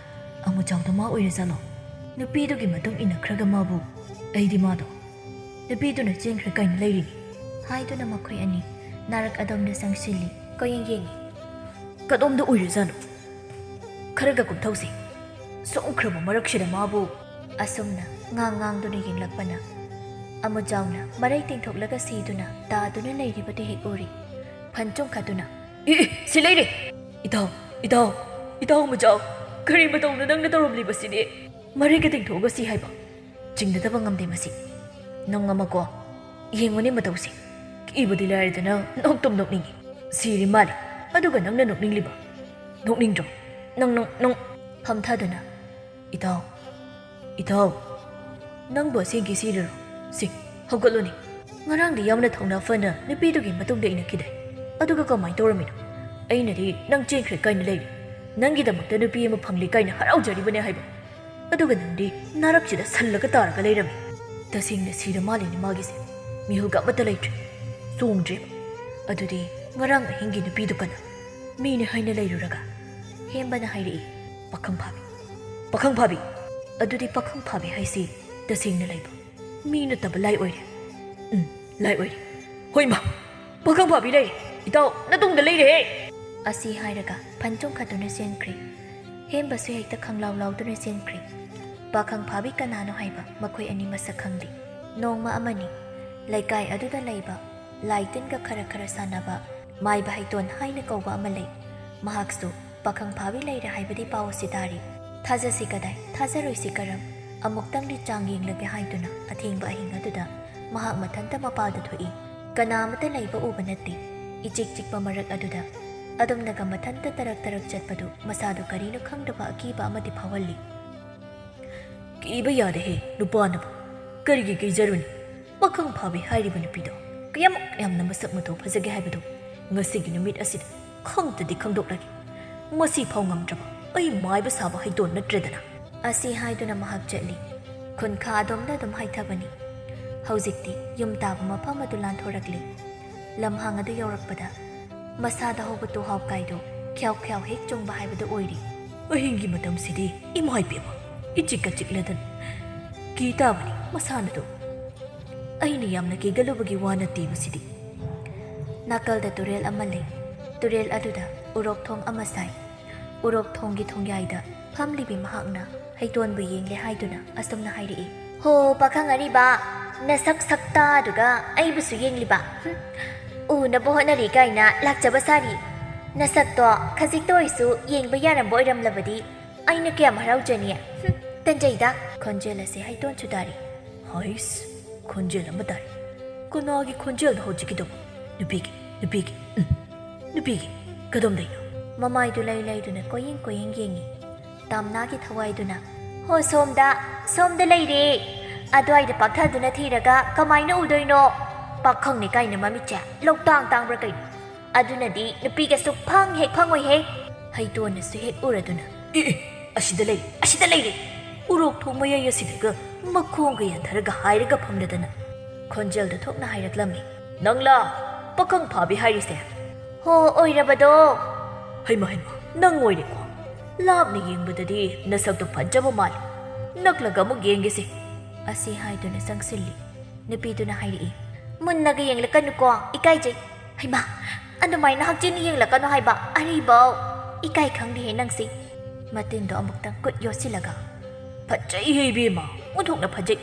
ꯑꯃꯨꯖꯥꯎꯗꯣ ꯃꯥ ꯑꯣꯏꯔꯖꯥꯠꯂꯣ? ꯅꯨꯄꯤꯗꯨꯒꯤ ꯃꯇꯨꯡ ꯏꯟꯅꯈ꯭ꯔꯒ ꯃꯥꯕꯨ, ꯑꯩꯗꯤ ꯃꯥꯗꯣ ꯅꯨꯄꯤꯗꯨꯅ ꯆꯦꯟꯈ꯭ꯔꯦ ꯀꯥꯏꯅ ꯂꯩꯔꯤꯅꯤ꯫" ꯍꯥꯏꯗꯨꯅ ꯃꯈꯣꯏ ꯑꯅꯤ ꯅꯥꯔꯛ ꯑꯗꯣꯝꯗ ꯆꯪꯁꯤꯜꯂꯤ꯫ ꯀꯣꯏꯌꯦꯡ ꯌꯦꯡꯉꯤ꯫ "ꯀꯗꯣꯝꯗ ꯑꯣꯏꯔꯖꯥꯠꯅꯣ? ꯈꯔꯒ ꯀꯨꯝꯊꯧꯁꯤ꯫ ꯁꯣꯛꯈ꯭ꯔꯕ ꯃꯔꯛꯁꯤꯗ ꯃꯥꯕꯨ꯫" ꯑꯁꯨꯝꯅ ꯉꯥꯡ ꯉꯥꯡꯗꯨꯅ ꯌꯦꯡꯂꯛꯄꯅ ꯑꯃꯨꯖꯥꯎꯅ ꯃꯔꯩ ꯇꯤꯡꯊꯣꯛꯂꯒ ꯁꯤꯗꯨꯅ ꯇꯥꯗꯨꯅ ꯂꯩꯔꯤꯕꯗꯨ ꯍꯦꯛ ꯎꯔꯤ꯫ ꯐꯟ ꯆꯣꯡꯈꯠꯇꯨꯅ, "ꯑꯦ, ꯑꯦ, ꯁꯤ ꯂꯩꯔꯦ! ꯏꯇꯥꯎ, ꯏꯇꯥꯎ, ꯏꯇꯥꯎ ꯑꯃꯨꯖꯥꯎ, ꯀꯔꯤ ꯃꯇꯧꯅꯣ ꯅꯪꯅ ꯇꯧꯔꯝꯂꯤꯕꯁꯤꯗꯤ? ꯃꯔꯩꯒ ꯇꯤꯡꯊꯣꯛꯑꯒ ꯁꯤ ꯍꯥꯏꯕ? ꯆꯤꯡꯅꯗꯕ ꯉꯝꯗꯦ ꯃꯁꯤ꯫ ꯅꯨꯡ ꯑꯃꯀꯣ, ꯌꯦꯡꯉꯨꯅꯦ ꯃꯇꯧꯁꯦ꯫ ꯀꯤꯕꯗꯤ ꯂꯥꯏꯔꯗꯅ ꯅꯣꯛꯇꯨꯝ ꯅꯣꯛꯅꯤꯡꯉꯤ꯫ ꯁꯤꯔꯤ ꯃꯥꯜꯂꯦ, ꯑꯗꯨꯒ ꯅꯪꯅ ꯅꯣꯛꯅꯤꯡꯂꯤꯕ? ꯅꯣꯛꯅꯤꯡꯗ꯭ꯔꯣ? ꯅꯪ, ꯅꯪ, ꯅꯪ꯫" ꯐꯝꯊꯗꯨꯅ, "ꯏꯇꯥꯎ, ꯏꯇꯥꯎ, ꯅꯪꯕꯨ ꯑꯁꯦꯡꯀꯤ ꯁꯤꯔꯤꯔꯣ? ꯁꯤ, ꯍꯧꯒꯠꯂꯨꯅꯦ꯫ ꯉꯔꯥꯡꯗꯤ ꯌꯥꯝꯅ ꯊꯧꯅꯥ ꯐꯅ ꯅꯨꯄꯤꯗꯨꯒꯤ ꯃꯇꯨꯡꯗ ꯏꯟꯅꯈꯤꯗꯥꯏ? ꯑꯗꯨꯒ ꯀꯃꯥꯏꯅ ꯇꯧꯔꯝꯃꯤꯅꯣ? ꯑꯩꯅꯗꯤ ꯅꯪ ꯆꯦꯟꯈ꯭ꯔꯦ ꯀꯥꯏꯅ ꯂꯩꯔꯤ꯫ ꯅꯪꯒꯤꯗꯃꯛꯇ ꯅꯨꯄꯤ ꯑꯃ ꯐꯪꯂꯦ ꯀꯥꯏꯅ ꯍꯔꯥꯎꯖꯔꯤꯕꯅꯦ ꯍꯥꯏꯕ꯫ ꯑꯗꯨꯒ ꯅꯪꯗꯤ ꯅꯥꯔꯛꯁꯤꯗ ꯁꯜꯂꯒ ꯇꯥꯔꯒ ꯂꯩꯔꯝꯃꯤ꯫ ꯇꯁꯦꯡꯅ ꯁꯤꯔ ꯃꯥꯜꯂꯤꯅꯦ ꯃꯥꯒꯤꯁꯦ꯫ ꯃꯤꯍꯨꯜꯒ ꯑꯃꯠꯇ ꯂꯩꯇ꯭ꯔꯦ꯫ ꯆꯣꯡꯗ꯭ꯔꯦꯕ꯫ ꯑꯗꯨꯗꯤ ꯉꯔꯥꯡ ꯑꯍꯤꯡꯒꯤ ꯅꯨꯄꯤꯗꯨ ꯀꯅꯥ? ꯃꯤꯅꯦ ꯍꯥꯏꯅ ꯂꯩꯔꯨꯔꯒ?" ꯍꯦꯝꯕꯅ ꯍꯥꯏꯔꯛꯏ꯫ "ꯄꯥꯈꯪ ꯐꯥꯕꯤ꯫ ꯄꯥꯈꯪ ꯐꯥꯕꯤ! ꯑꯗꯨꯗꯤ ꯄꯥꯈꯪ ꯐꯥꯕꯤ ꯍꯥꯏꯁꯤ ꯇꯁꯦꯡꯅ ꯂꯩꯕ ꯃꯤ ꯅꯠꯇꯕ ꯂꯥꯏ ꯑꯣꯏꯔꯦ꯫" "ꯎꯝ, ꯂꯥꯏ ꯑꯣꯏꯔꯦ꯫ ꯍꯣꯏ ꯃꯥ, ꯄꯥꯈꯪ ꯐꯥꯕꯤ ꯂꯩꯔꯦ꯫ ꯏꯇꯥꯎ, ꯅꯇꯨꯡꯗ ꯂꯩꯔꯦꯍꯦ!" ꯑꯁꯤ ꯍꯥꯏꯔꯒ ꯐꯟ ꯆꯣꯡꯈꯠꯇꯨꯅ ꯆꯦꯟꯈ꯭ꯔꯦ꯫ ꯍꯦꯝꯕꯁꯨ ꯍꯦꯛꯇ ꯈꯪꯂꯥꯎ ꯂꯥꯎꯗꯨꯅ ꯆꯦꯟꯈ꯭ꯔꯦ꯫ ꯄꯥꯈꯪ ꯐꯥꯕꯤ ꯀꯅꯥꯅꯣ ꯍꯥꯏꯕ ꯃꯈꯣꯏ ꯑꯅꯤ ꯃꯁꯛ ꯈꯪꯗꯦ꯫ ꯅꯣꯡꯃ ꯑꯃꯅꯤ, ꯂꯩꯀꯥꯏ ꯑꯗꯨꯗ ꯂꯩꯕ ꯂꯥꯏ ꯇꯤꯟꯒ ꯈꯔ ꯈꯔ ꯁꯥꯟꯅꯕ ꯃꯥꯏꯕ ꯍꯩꯇꯣꯟ ꯍꯥꯏꯅ ꯀꯧꯕ ꯑꯃ ꯂꯩ꯫ ꯃꯍꯥꯛꯁꯨ ꯄꯥꯈꯪ ꯐꯥꯕꯤ ꯂꯩꯔꯦ ꯍꯥꯏꯕꯗꯤ ꯄꯥꯎ ꯑꯁꯤ ꯇꯥꯔꯤ꯫ ꯊꯥꯖꯁꯤ ꯀꯗꯥꯏ, ꯊꯥꯖꯔꯣꯏꯁꯤ ꯀꯔꯝ? ꯑꯃꯨꯛꯇꯪꯗꯤ ꯆꯥꯡ ꯌꯦꯡꯂꯒꯦ ꯍꯥꯏꯗꯨꯅ ꯑꯊꯦꯡꯕ ꯑꯍꯤꯡ ꯑꯗꯨꯗ ꯃꯍꯥꯛ ꯃꯊꯟꯇ ꯃꯄꯥꯜꯗ ꯊꯣꯛꯏ꯫ ꯀꯅꯥ ꯑꯃꯠꯇ ꯂꯩꯕ ꯎꯕ ꯅꯠꯇꯦ꯫ ꯏꯆꯤꯛ ꯆꯤꯛꯄ ꯃꯔꯛ ꯑꯗꯨꯗ ꯑꯗꯨꯝꯅꯒ ꯃꯊꯟꯇ ꯇꯔꯛ ꯇꯔꯛ ꯆꯠꯄꯗꯨ ꯃꯁꯥꯗꯨ ꯀꯔꯤꯅꯣ ꯈꯪꯗꯕ ꯑꯀꯤꯕ ꯑꯃꯗꯤ ꯐꯥꯎꯍꯜꯂꯤ꯫ ꯀꯤꯕ ꯌꯥꯗꯦꯍꯦ ꯅꯨꯄꯥꯅꯕꯨ꯫ ꯀꯔꯤꯒꯤ ꯀꯤꯖꯔꯨꯅꯤ? ꯄꯥꯈꯪ ꯐꯥꯕꯤ ꯍꯥꯏꯔꯤꯕ ꯅꯨꯄꯤꯗꯣ ꯀꯌꯥꯃꯨꯛ ꯌꯥꯝꯅ ꯃꯁꯛ ꯃꯇꯧ ꯐꯖꯒꯦ ꯍꯥꯏꯕꯗꯨ ꯉꯁꯤꯒꯤ ꯅꯨꯃꯤꯠ ꯑꯁꯤꯗ ꯈꯪꯇꯗꯤ ꯈꯪꯗꯣꯛꯂꯒꯦ꯫ ꯃꯁꯤ ꯐꯥꯎ ꯉꯝꯗ꯭ꯔꯕ ꯑꯩ ꯃꯥꯏꯕ ꯁꯥꯕ ꯍꯩꯇꯣꯟ ꯅꯠꯇ꯭ꯔꯦꯗꯅ꯫ ꯑꯁꯤ ꯍꯥꯏꯗꯨꯅ ꯃꯍꯥꯛ ꯆꯠꯂꯤ꯫ ꯈꯨꯟꯈꯥ ꯑꯗꯣꯝꯗ ꯑꯗꯨꯝ ꯍꯥꯏꯊꯕꯅꯤ꯫ ꯍꯧꯖꯤꯛꯇꯤ ꯌꯨꯝ ꯇꯥꯕ ꯃꯐꯝ ꯑꯗꯨ ꯂꯥꯟꯊꯣꯔꯛꯂꯤ꯫ ꯂꯝꯍꯥꯡ ꯑꯗꯨ ꯌꯧꯔꯛꯄꯗ ꯃꯁꯥꯗ ꯍꯧꯕ ꯇꯨꯍꯥꯎ ꯀꯥꯏꯗꯨ ꯈ꯭ꯌꯥꯎ ꯈ꯭ꯌꯥꯎ ꯍꯦꯛ ꯆꯣꯡꯕ ꯍꯥꯏꯕꯗꯨ ꯑꯣꯏꯔꯤ꯫ ꯑꯍꯤꯡꯒꯤ ꯃꯇꯝꯁꯤꯗꯤ ꯏꯃꯥ ꯏꯕꯦꯝꯃ, ꯏꯆꯤꯛꯀ ꯆꯤꯛꯂꯗꯅ ꯀꯤ ꯇꯥꯕꯅꯤ ꯃꯁꯥꯅꯗꯨ꯫ ꯑꯩꯅ ꯌꯥꯝꯅ ꯀꯤꯒꯜꯂꯨꯕꯒꯤ ꯋꯥ ꯅꯠꯇꯦ ꯃꯁꯤꯗꯤ꯫ ꯅꯥꯀꯜꯗ ꯇꯨꯔꯦꯜ ꯑꯃ ꯂꯩ꯫ ꯇꯨꯔꯦꯜ ꯑꯗꯨꯗ ꯎꯔꯣꯛ ꯊꯣꯡ ꯑꯃ ꯁꯥꯏ꯫ ꯎꯔꯣꯛ ꯊꯣꯡꯒꯤ ꯊꯣꯡꯌꯥꯏꯗ ꯐꯝꯂꯤꯕꯤ ꯃꯍꯥꯛꯅ ꯍꯩꯇꯣꯟꯕꯨ ꯌꯦꯡꯂꯦ ꯍꯥꯏꯗꯨꯅ ꯑꯁꯨꯝꯅ ꯍꯥꯏꯔꯛꯏ꯫ ꯍꯣ, ꯄꯥꯈꯪ ꯑꯔꯤꯕ, ꯅꯁꯛ ꯁꯛꯇꯥꯗꯨꯒ ꯑꯩꯕꯨꯁꯨ ꯌꯦꯡꯂꯤꯕ? ꯍꯨꯝ, ꯎꯅꯕ ꯍꯣꯠꯅꯔꯤ ꯀꯥꯏꯅ ꯂꯥꯛꯆꯕ ꯁꯥꯔꯤ꯫ ꯅꯁꯛꯇꯣ ꯈꯖꯤꯛꯇ ꯑꯣꯏꯁꯨ ꯌꯦꯡꯕ ꯌꯥꯔꯝꯕ ꯑꯣꯏꯔꯝꯂꯕꯗꯤ ꯑꯩꯅ ꯀꯌꯥꯝ ꯍꯔꯥꯎꯖꯅꯤ꯫ ꯍꯨꯝ, ꯇꯟꯖꯩꯗ꯫ ꯈꯣꯟꯖꯦꯜ ꯑꯁꯤ ꯍꯩꯇꯣꯟꯁꯨ ꯇꯥꯔꯤ꯫ ꯍꯩꯁ, ꯈꯣꯟꯖꯦꯜ ꯑꯃ ꯇꯥꯔꯤ꯫ ꯀꯅꯥꯒꯤ ꯈꯣꯟꯖꯦꯜꯅꯣ ꯍꯧꯖꯤꯛꯀꯤꯗꯨꯕꯨ? ꯅꯨꯄꯤꯒꯤ, ꯅꯨꯄꯤꯒꯤ, ꯎꯝ, ꯅꯨꯄꯤꯒꯤ꯫ ꯀꯗꯣꯝꯗꯩꯅꯣ? ꯃꯃꯥꯏꯗꯨ ꯂꯩ ꯂꯩꯗꯨꯅ ꯀꯣꯏꯌꯦꯡ ꯀꯣꯏꯌꯦꯡ ꯌꯦꯡꯉꯤ꯫ ꯇꯥꯝꯅꯥꯒꯤ ꯊꯋꯥꯏꯗꯨꯅ, "ꯍꯣ, ꯁꯣꯝꯗ, ꯁꯣꯝꯗ ꯂꯩꯔꯦ꯫ ꯑꯗꯨꯋꯥꯏꯗ ꯄꯥꯛꯊꯗꯨꯅ ꯊꯤꯔꯒ ꯀꯃꯥꯏꯅ ꯎꯗꯣꯏꯅꯣ? ꯄꯥꯈꯪꯅꯤ ꯀꯥꯏꯅ ꯃꯃꯤꯠꯁꯦ ꯂꯧꯇꯥꯡ ꯇꯥꯡꯕ꯭ꯔꯥ ꯀꯩꯅꯣ? ꯑꯗꯨꯅꯗꯤ ꯅꯨꯄꯤꯒ ꯁꯨꯛꯐꯪ ꯍꯦꯛ ꯐꯪꯉꯣꯏꯍꯦ꯫" ꯍꯩꯇꯣꯟꯅꯁꯨ ꯍꯦꯛ ꯎꯔꯗꯨꯅ, "ꯑꯦ, ꯑꯦ, ꯑꯁꯤꯗ ꯂꯩ, ꯑꯁꯤꯗ ꯂꯩꯔꯦ!" ꯎꯔꯣꯛ ꯊꯣꯡ ꯃꯌꯥꯏ ꯑꯁꯤꯗꯒ ꯃꯈꯣꯡꯒ ꯌꯥꯟꯊꯔꯒ ꯍꯥꯏꯔꯒ ꯐꯝꯂꯗꯅ ꯈꯣꯟꯖꯦꯜꯗꯨ ꯊꯣꯛꯅ ꯍꯥꯏꯔꯛꯂꯝꯃꯤ꯫ "ꯅꯪꯂꯥ ꯄꯥꯈꯪ ꯐꯥꯕꯤ ꯍꯥꯏꯔꯤꯁꯦ?" "ꯍꯣ, ꯑꯣꯏꯔꯕꯗꯣ!" "ꯍꯩꯃ, ꯍꯩꯃ, ꯅꯪ ꯑꯣꯏꯔꯦꯀꯣ꯫ ꯂꯥꯞꯅ ꯌꯦꯡꯕꯗꯗꯤ ꯅꯁꯛꯇꯣ ꯐꯖꯕ ꯃꯥꯜꯂꯤ꯫ ꯅꯛꯂꯒ ꯑꯃꯨꯛ ꯌꯦꯡꯒꯦꯁꯦ꯫" ꯑꯁꯤ ꯍꯥꯏꯗꯨꯅ ꯆꯪꯁꯤꯜꯂꯤ꯫ ꯅꯨꯄꯤꯗꯨꯅ ꯍꯥꯏꯔꯛꯏ, "ꯃꯨꯟꯅꯒ ꯌꯦꯡꯂꯛꯀꯅꯨꯀꯣ, ꯏꯀꯥꯏꯖꯩ꯫" "ꯍꯩꯃꯥ, ꯑꯗꯨꯃꯥꯏꯅ ꯍꯛꯆꯤꯟꯅ ꯌꯦꯡꯂꯛꯀꯅꯨ ꯍꯥꯏꯕ, ꯑꯔꯤꯕꯧ! ꯏꯀꯥꯏ ꯈꯪꯗꯦꯍꯦ ꯅꯪꯁꯤ꯫" ꯃꯇꯤꯟꯗꯣ ꯑꯃꯨꯛꯇꯪ ꯀꯨꯠ ꯌꯣꯠꯁꯤꯜꯂꯒ, "ꯐꯖꯩꯍꯦ ꯏꯕꯦꯝꯃ, ꯑꯣꯟꯊꯣꯛꯅ ꯐꯖꯩ꯫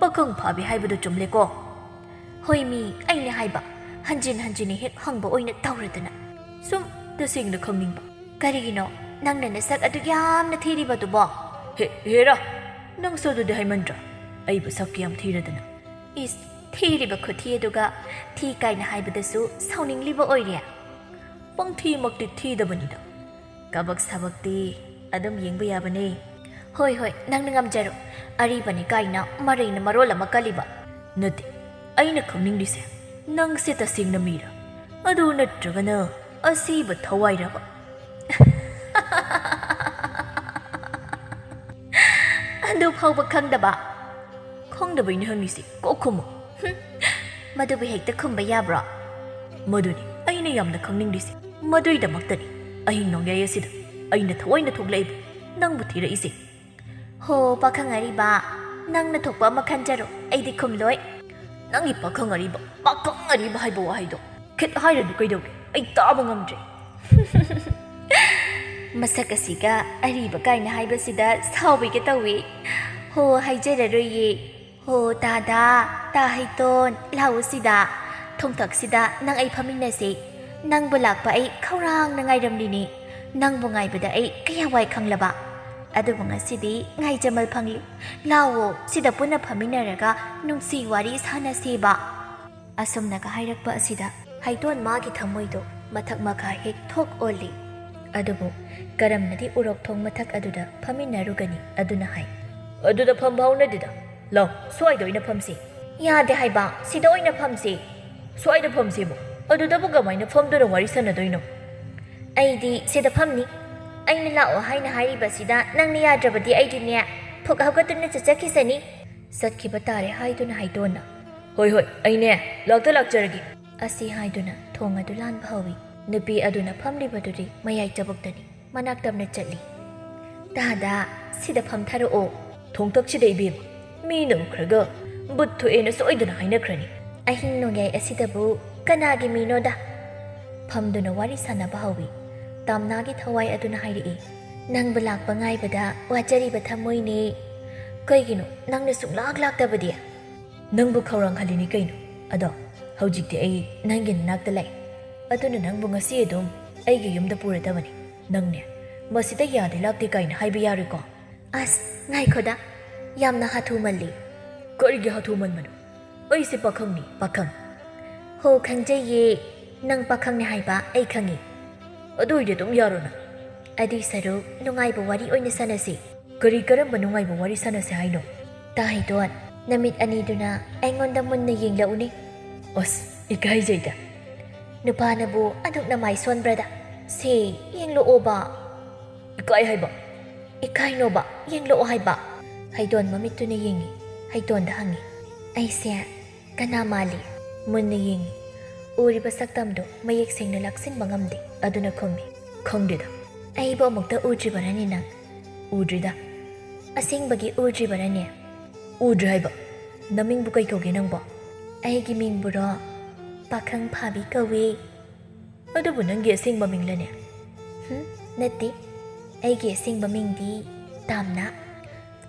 ꯄꯥꯈꯪ ꯐꯥꯕꯤ ꯍꯥꯏꯕꯗꯣ ꯆꯨꯝꯂꯦꯀꯣ?" "ꯍꯣꯏ ꯃꯤ, ꯑꯩꯅ ꯍꯥꯏꯕ, ꯍꯟꯖꯤꯟ ꯍꯟꯖꯤꯟꯅ ꯍꯦꯛ ꯍꯪꯕ ꯑꯣꯏꯅ ꯇꯧꯔꯗꯅ꯫ ꯁꯨꯝ ꯇꯁꯦꯡꯅ ꯈꯪꯅꯤꯡꯕ꯫ ꯀꯔꯤꯒꯤꯅꯣ ꯅꯪꯅ ꯅꯁꯛ ꯑꯗꯨꯛ ꯌꯥꯝꯅ ꯊꯤꯔꯤꯕꯗꯨꯕꯣ? ꯍꯦ, ꯍꯦꯔꯥ, ꯅꯪꯁꯨ ꯑꯗꯨꯗꯤ ꯍꯥꯏꯃꯟꯗ꯭ꯔꯥ? ꯑꯩꯕꯨ ꯁꯛ ꯌꯥꯝ ꯊꯤꯔꯗꯅ꯫ ꯏꯁ, ꯊꯤꯔꯤꯕ ꯈꯨꯊꯤ ꯑꯗꯨꯒ ꯊꯤ ꯀꯥꯏꯅ ꯍꯥꯏꯕꯗꯁꯨ ꯁꯥꯎꯅꯤꯡꯂꯤꯕ ꯑꯣꯏꯔꯦ꯫ ꯄꯪꯊꯤꯃꯛꯇꯤ ꯊꯤꯗꯕꯅꯤꯗ꯫ ꯀꯕꯛ ꯁꯕꯛꯇꯤ ꯑꯗꯨꯝ ꯌꯦꯡꯕ ꯌꯥꯕꯅꯦ꯫ ꯍꯣꯏ, ꯍꯣꯏ, ꯅꯪꯅ ꯉꯝꯖꯔꯣ꯫ ꯑꯔꯤꯕꯅꯤ ꯀꯥꯏꯅ ꯃꯔꯩꯅ ꯃꯔꯣꯜ ꯑꯃ ꯀꯜꯂꯤꯕ꯫ ꯅꯠꯇꯦ, ꯑꯩꯅ ꯈꯪꯅꯤꯡꯂꯤꯁꯦ, ꯅꯪꯁꯦ ꯇꯁꯦꯡꯅ ꯃꯤꯔꯥ? ꯑꯗꯨ ꯅꯠꯇ꯭ꯔꯒꯅ ꯑꯁꯤꯕ ꯊꯋꯥꯏꯔꯕ? ꯑꯗꯨ ꯐꯥꯎꯕ ꯈꯪꯗꯕ? ꯈꯪꯗꯕꯩꯅꯦ ꯍꯪꯉꯤꯁꯦ, ꯀꯣꯛ ꯈꯨꯝꯃꯨ꯫ ꯍꯨꯝ, ꯃꯗꯨꯕꯨ ꯍꯦꯛꯇ ꯈꯨꯝꯕ ꯌꯥꯕ꯭ꯔꯣ? ꯃꯗꯨꯅꯤ ꯑꯩꯅ ꯌꯥꯝꯅ ꯈꯪꯅꯤꯡꯂꯤꯁꯦ꯫ ꯃꯗꯨꯏꯗꯃꯛꯇꯅꯤ ꯑꯍꯤꯡ ꯅꯣꯡꯌꯥꯏ ꯑꯁꯤꯗ ꯑꯩꯅ ꯊꯑꯣꯏꯅ ꯊꯣꯛꯂꯛꯏꯕ, ꯅꯪꯕꯨ ꯊꯤꯔꯛꯏꯁꯦ꯫ ꯍꯣ, ꯄꯥꯈꯪ ꯑꯔꯤꯕ, ꯅꯪꯅ ꯊꯣꯛꯄ ꯑꯃ ꯈꯟꯖꯔꯣ, ꯑꯩꯗꯤ ꯈꯨꯝꯂꯣꯏ꯫ ꯅꯪꯒꯤ ꯄꯥꯈꯪ ꯑꯔꯤꯕ, ꯄꯥꯈꯪ ꯑꯔꯤꯕ ꯍꯥꯏꯕ ꯋꯥꯍꯩꯗꯣ ꯈꯤꯠ ꯍꯥꯏꯔꯅꯨ ꯀꯩꯗꯧꯒꯦ? ꯑꯩ ꯇꯥꯕ ꯉꯝꯗ꯭ꯔꯦ꯫ ꯃꯁꯛ ꯑꯁꯤꯒ ꯑꯔꯤꯕ ꯀꯥꯏꯅ ꯍꯥꯏꯕꯁꯤꯗ ꯁꯥꯎꯕꯤꯒꯦ ꯇꯧꯏ꯫ ꯍꯣ, ꯍꯥꯏꯖꯔꯔꯣꯏꯌꯦ꯫ ꯍꯣ, ꯇꯥꯗꯥ, ꯇꯥ ꯍꯩꯇꯣꯟ, ꯂꯥꯛꯎ ꯁꯤꯗ꯫ ꯊꯣꯡꯊꯛꯁꯤꯗ ꯅꯪ ꯑꯩ ꯐꯝꯃꯤꯟꯅꯁꯤ꯫ ꯅꯪꯕꯨ ꯂꯥꯛꯄ ꯑꯩ ꯈꯧꯔꯥꯡꯅ ꯉꯥꯏꯔꯝꯂꯤꯅꯤ꯫ ꯅꯪꯕꯨ ꯉꯥꯏꯕꯗ ꯑꯩ ꯀꯌꯥ ꯋꯥꯏ ꯈꯪꯂꯕ? ꯑꯗꯨꯕꯨ ꯉꯁꯤꯗꯤ ꯉꯥꯏꯖꯃꯜ ꯐꯪꯂꯤ꯫ ꯂꯥꯛꯑꯣ, ꯁꯤꯗ ꯄꯨꯟꯅ ꯐꯝꯃꯤꯟꯅꯔꯒ ꯅꯨꯡꯁꯤ ꯋꯥꯔꯤ ꯁꯥꯟꯅꯁꯦꯕ꯫ ꯑꯁꯨꯝꯅꯒ ꯍꯥꯏꯔꯛꯄ ꯑꯁꯤꯗ ꯍꯩꯇꯣꯟ ꯃꯥꯒꯤ ꯊꯃꯣꯏꯗꯣ ꯃꯊꯛ ꯃꯈꯥ ꯍꯦꯛ ꯊꯣꯛ ꯑꯣꯜꯂꯤ꯫ ꯑꯗꯨꯕꯨ ꯀꯔꯝꯅꯗꯤ ꯎꯔꯣꯛ ꯊꯣꯡ ꯃꯊꯛ ꯑꯗꯨꯗ ꯐꯝꯃꯤꯟꯅꯔꯨꯒꯅꯤ? ꯑꯗꯨꯅ ꯍꯥꯏ, "ꯑꯗꯨꯗ ꯐꯝꯕ ꯍꯧꯅꯗꯦꯗ꯫ ꯂꯥꯎ, ꯁ꯭ꯋꯥꯏꯗ ꯑꯣꯏꯅ ꯐꯝꯁꯤ꯫" "ꯌꯥꯗꯦ ꯍꯥꯏꯕ, ꯁꯤꯗ ꯑꯣꯏꯅ ꯐꯝꯁꯤ꯫" "ꯁ꯭ꯋꯥꯏꯗ ꯐꯝꯁꯤꯕꯨ? ꯑꯗꯨꯗꯕꯨ ꯀꯃꯥꯏꯅ ꯐꯝꯗꯨꯅ ꯋꯥꯔꯤ ꯁꯥꯟꯅꯗꯣꯏꯅꯣ?" "ꯑꯩꯗꯤ ꯁꯤꯗ ꯐꯝꯅꯤ꯫ ꯑꯩꯅ ꯂꯥꯛꯑꯣ ꯍꯥꯏꯅ ꯍꯥꯏꯔꯤꯕꯁꯤꯗ ꯅꯪꯅ ꯌꯥꯗ꯭ꯔꯕꯗꯤ ꯑꯩꯗꯤꯅꯦ ꯐꯨꯛ ꯍꯧꯒꯠꯇꯨꯅ ꯆꯠꯆꯈꯤꯁꯅꯤ꯫" ꯆꯠꯈꯤꯕ ꯇꯥꯔꯦ ꯍꯥꯏꯗꯨꯅ ꯍꯩꯇꯣꯟꯅ, "ꯍꯣꯏ, ꯍꯣꯏ, ꯑꯩꯅꯦ ꯂꯥꯛꯇ ꯂꯥꯛꯆꯔꯒꯦ꯫" ꯑꯁꯤ ꯍꯥꯏꯗꯨꯅ ꯊꯣꯡ ꯑꯗꯨ ꯂꯥꯟꯕ ꯍꯧꯏ꯫ ꯅꯨꯄꯤ ꯑꯗꯨꯅ ꯐꯝꯂꯤꯕꯗꯨꯗꯤ ꯃꯌꯥꯏ ꯆꯕꯨꯛꯇꯅꯤ꯫ ꯃꯅꯥꯛ ꯇꯝꯅ ꯆꯠꯂꯤ꯫ "ꯇꯥꯗꯥ, ꯁꯤꯗ ꯐꯝꯊꯔꯛꯑꯣ꯫" "ꯊꯣꯡꯊꯛꯁꯤꯗ, ꯏꯕꯦꯝꯃ꯫ ꯃꯤꯅ ꯎꯈ꯭ꯔꯒ ꯕꯨꯠ ꯊꯣꯛꯑꯦꯅ ꯁꯣꯏꯗꯅ ꯍꯥꯏꯅꯈ꯭ꯔꯅꯤ꯫" "ꯑꯍꯤꯡ ꯅꯣꯡꯌꯥꯏ ꯑꯁꯤꯗꯕꯨ ꯀꯅꯥꯒꯤ ꯃꯤꯅꯣꯗ?" ꯐꯝꯗꯨꯅ ꯋꯥꯔꯤ ꯁꯥꯟꯅꯕ ꯍꯧꯏ꯫ ꯇꯥꯝꯅꯥꯒꯤ ꯊꯋꯥꯏ ꯑꯗꯨꯅ ꯍꯥꯏꯔꯛꯏ, "ꯅꯪꯕꯨ ꯂꯥꯛꯄ ꯉꯥꯏꯕꯗ ꯋꯥꯖꯔꯤꯕ ꯊꯃꯣꯏꯅꯦ꯫ ꯀꯩꯒꯤꯅꯣ ꯅꯪꯅ ꯁꯨꯡꯂꯥꯛ ꯂꯥꯛꯇꯕꯗꯤ?" "ꯅꯪꯕꯨ ꯈꯧꯔꯥꯡꯍꯜꯂꯤꯅꯤ ꯀꯩꯅꯣ꯫ ꯑꯗꯣ ꯍꯧꯖꯤꯛꯇꯤ ꯑꯩ ꯅꯪꯒꯤ ꯅꯅꯥꯛꯇ ꯂꯥꯛꯑꯦ, ꯑꯗꯨꯅ ꯅꯪꯕꯨ ꯉꯁꯤ ꯑꯗꯨꯝ ꯑꯩꯒꯤ ꯌꯨꯝꯗ ꯄꯨꯔꯗꯕꯅꯤ꯫ ꯅꯪꯅꯦ, ꯃꯁꯤꯗ ꯌꯥꯗꯦ ꯂꯥꯛꯇꯦ ꯀꯥꯏꯅ ꯍꯥꯏꯕ ꯌꯥꯔꯣꯏꯀꯣ꯫ ꯑꯁ, ꯉꯥꯏꯈꯣꯗ, ꯌꯥꯝꯅ ꯍꯥꯊꯨꯃꯜꯂꯤ꯫ ꯀꯔꯤꯒꯤ ꯍꯥꯊꯨꯃꯟꯕꯅꯣ? ꯑꯩꯁꯦ ꯄꯥꯈꯪꯅꯤ, ꯄꯥꯈꯪ꯫ ꯍꯣ, ꯈꯪꯖꯩꯌꯦ, ꯅꯪ ꯄꯥꯈꯪꯅꯤ ꯍꯥꯏꯕ ꯑꯩ ꯈꯪꯉꯤ꯫ ꯑꯗꯨ ꯑꯣꯏꯔꯗꯤ ꯑꯗꯨꯝ ꯌꯥꯔꯣꯅ꯫ ꯑꯗꯨꯏ ꯁꯔꯨꯛ ꯅꯨꯡꯉꯥꯏꯕ ꯋꯥꯔꯤ ꯑꯣꯏꯅ ꯁꯥꯟꯅꯁꯤ꯫ ꯀꯔꯤ ꯀꯔꯝꯕ ꯅꯨꯡꯉꯥꯏꯕ ꯋꯥꯔꯤ ꯁꯥꯟꯅꯁꯦ ꯍꯥꯏꯅꯣ? ꯇꯥ ꯍꯩꯗꯣꯟ, ꯅꯃꯤꯠ ꯑꯅꯤꯗꯨꯅ ꯑꯩꯉꯣꯟꯗ ꯃꯨꯟꯅ ꯌꯦꯡꯂꯛꯎꯅꯦ꯫ ꯑꯁ, ꯏꯀꯥꯏꯖꯩꯗ꯫ ꯅꯨꯄꯥꯅꯕꯨ ꯑꯗꯨꯛꯅ ꯃꯥꯏ ꯁꯣꯟꯕ꯭ꯔꯗ? ꯁꯦ, ꯌꯦꯡꯂꯛꯑꯣꯕ꯫ ꯏꯀꯥꯏ ꯍꯥꯏꯕ? ꯏꯀꯥꯏꯅꯣꯕ, ꯌꯦꯡꯂꯛꯑꯣ ꯍꯥꯏꯕ꯫ ꯍꯩꯗꯣꯟ ꯃꯃꯤꯠꯇꯨꯅ ꯌꯦꯡꯉꯤ꯫ ꯍꯩꯗꯣꯟꯗ ꯍꯪꯉꯤ, "ꯑꯩꯁꯦ ꯀꯅꯥ ꯃꯥꯜꯂꯤ?" ꯃꯨꯟꯅ ꯌꯦꯡꯉꯤ꯫ ꯎꯔꯤꯕ ꯁꯛꯇꯝꯗꯨ ꯃꯌꯦꯛ ꯁꯦꯡꯅ ꯂꯥꯛꯁꯤꯟꯕ ꯉꯝꯗꯦ꯫ ꯑꯗꯨꯅ ꯈꯨꯝꯃꯤ, "ꯈꯪꯗꯦꯗ꯫ ꯑꯩꯕꯨ ꯑꯃꯨꯛꯇ ꯎꯗ꯭ꯔꯤꯕꯔꯅꯦ ꯅꯪ?" "ꯎꯗ꯭ꯔꯤꯗ꯫" "ꯑꯁꯦꯡꯕꯒꯤ ꯎꯗ꯭ꯔꯤꯕꯔꯅꯦ?" "ꯎꯗ꯭ꯔꯤ ꯍꯥꯏꯕ? ꯅꯃꯤꯡꯕꯨ ꯀꯩ ꯀꯧꯒꯦ ꯅꯪꯕꯣ?" "ꯑꯩꯒꯤ ꯃꯤꯡꯕꯨꯔꯣ? ꯄꯥꯈꯪ ꯐꯥꯕꯤ ꯀꯧꯏ꯫" "ꯑꯗꯨꯕꯨ ꯅꯪꯒꯤ ꯑꯁꯦꯡꯕ ꯃꯤꯡꯂꯅꯦ?" "ꯍꯨꯝ, ꯅꯠꯇꯦ꯫ ꯑꯩꯒꯤ ꯑꯁꯦꯡꯕ ꯃꯤꯡꯗꯤ ꯇꯥꯝꯅꯥ꯫"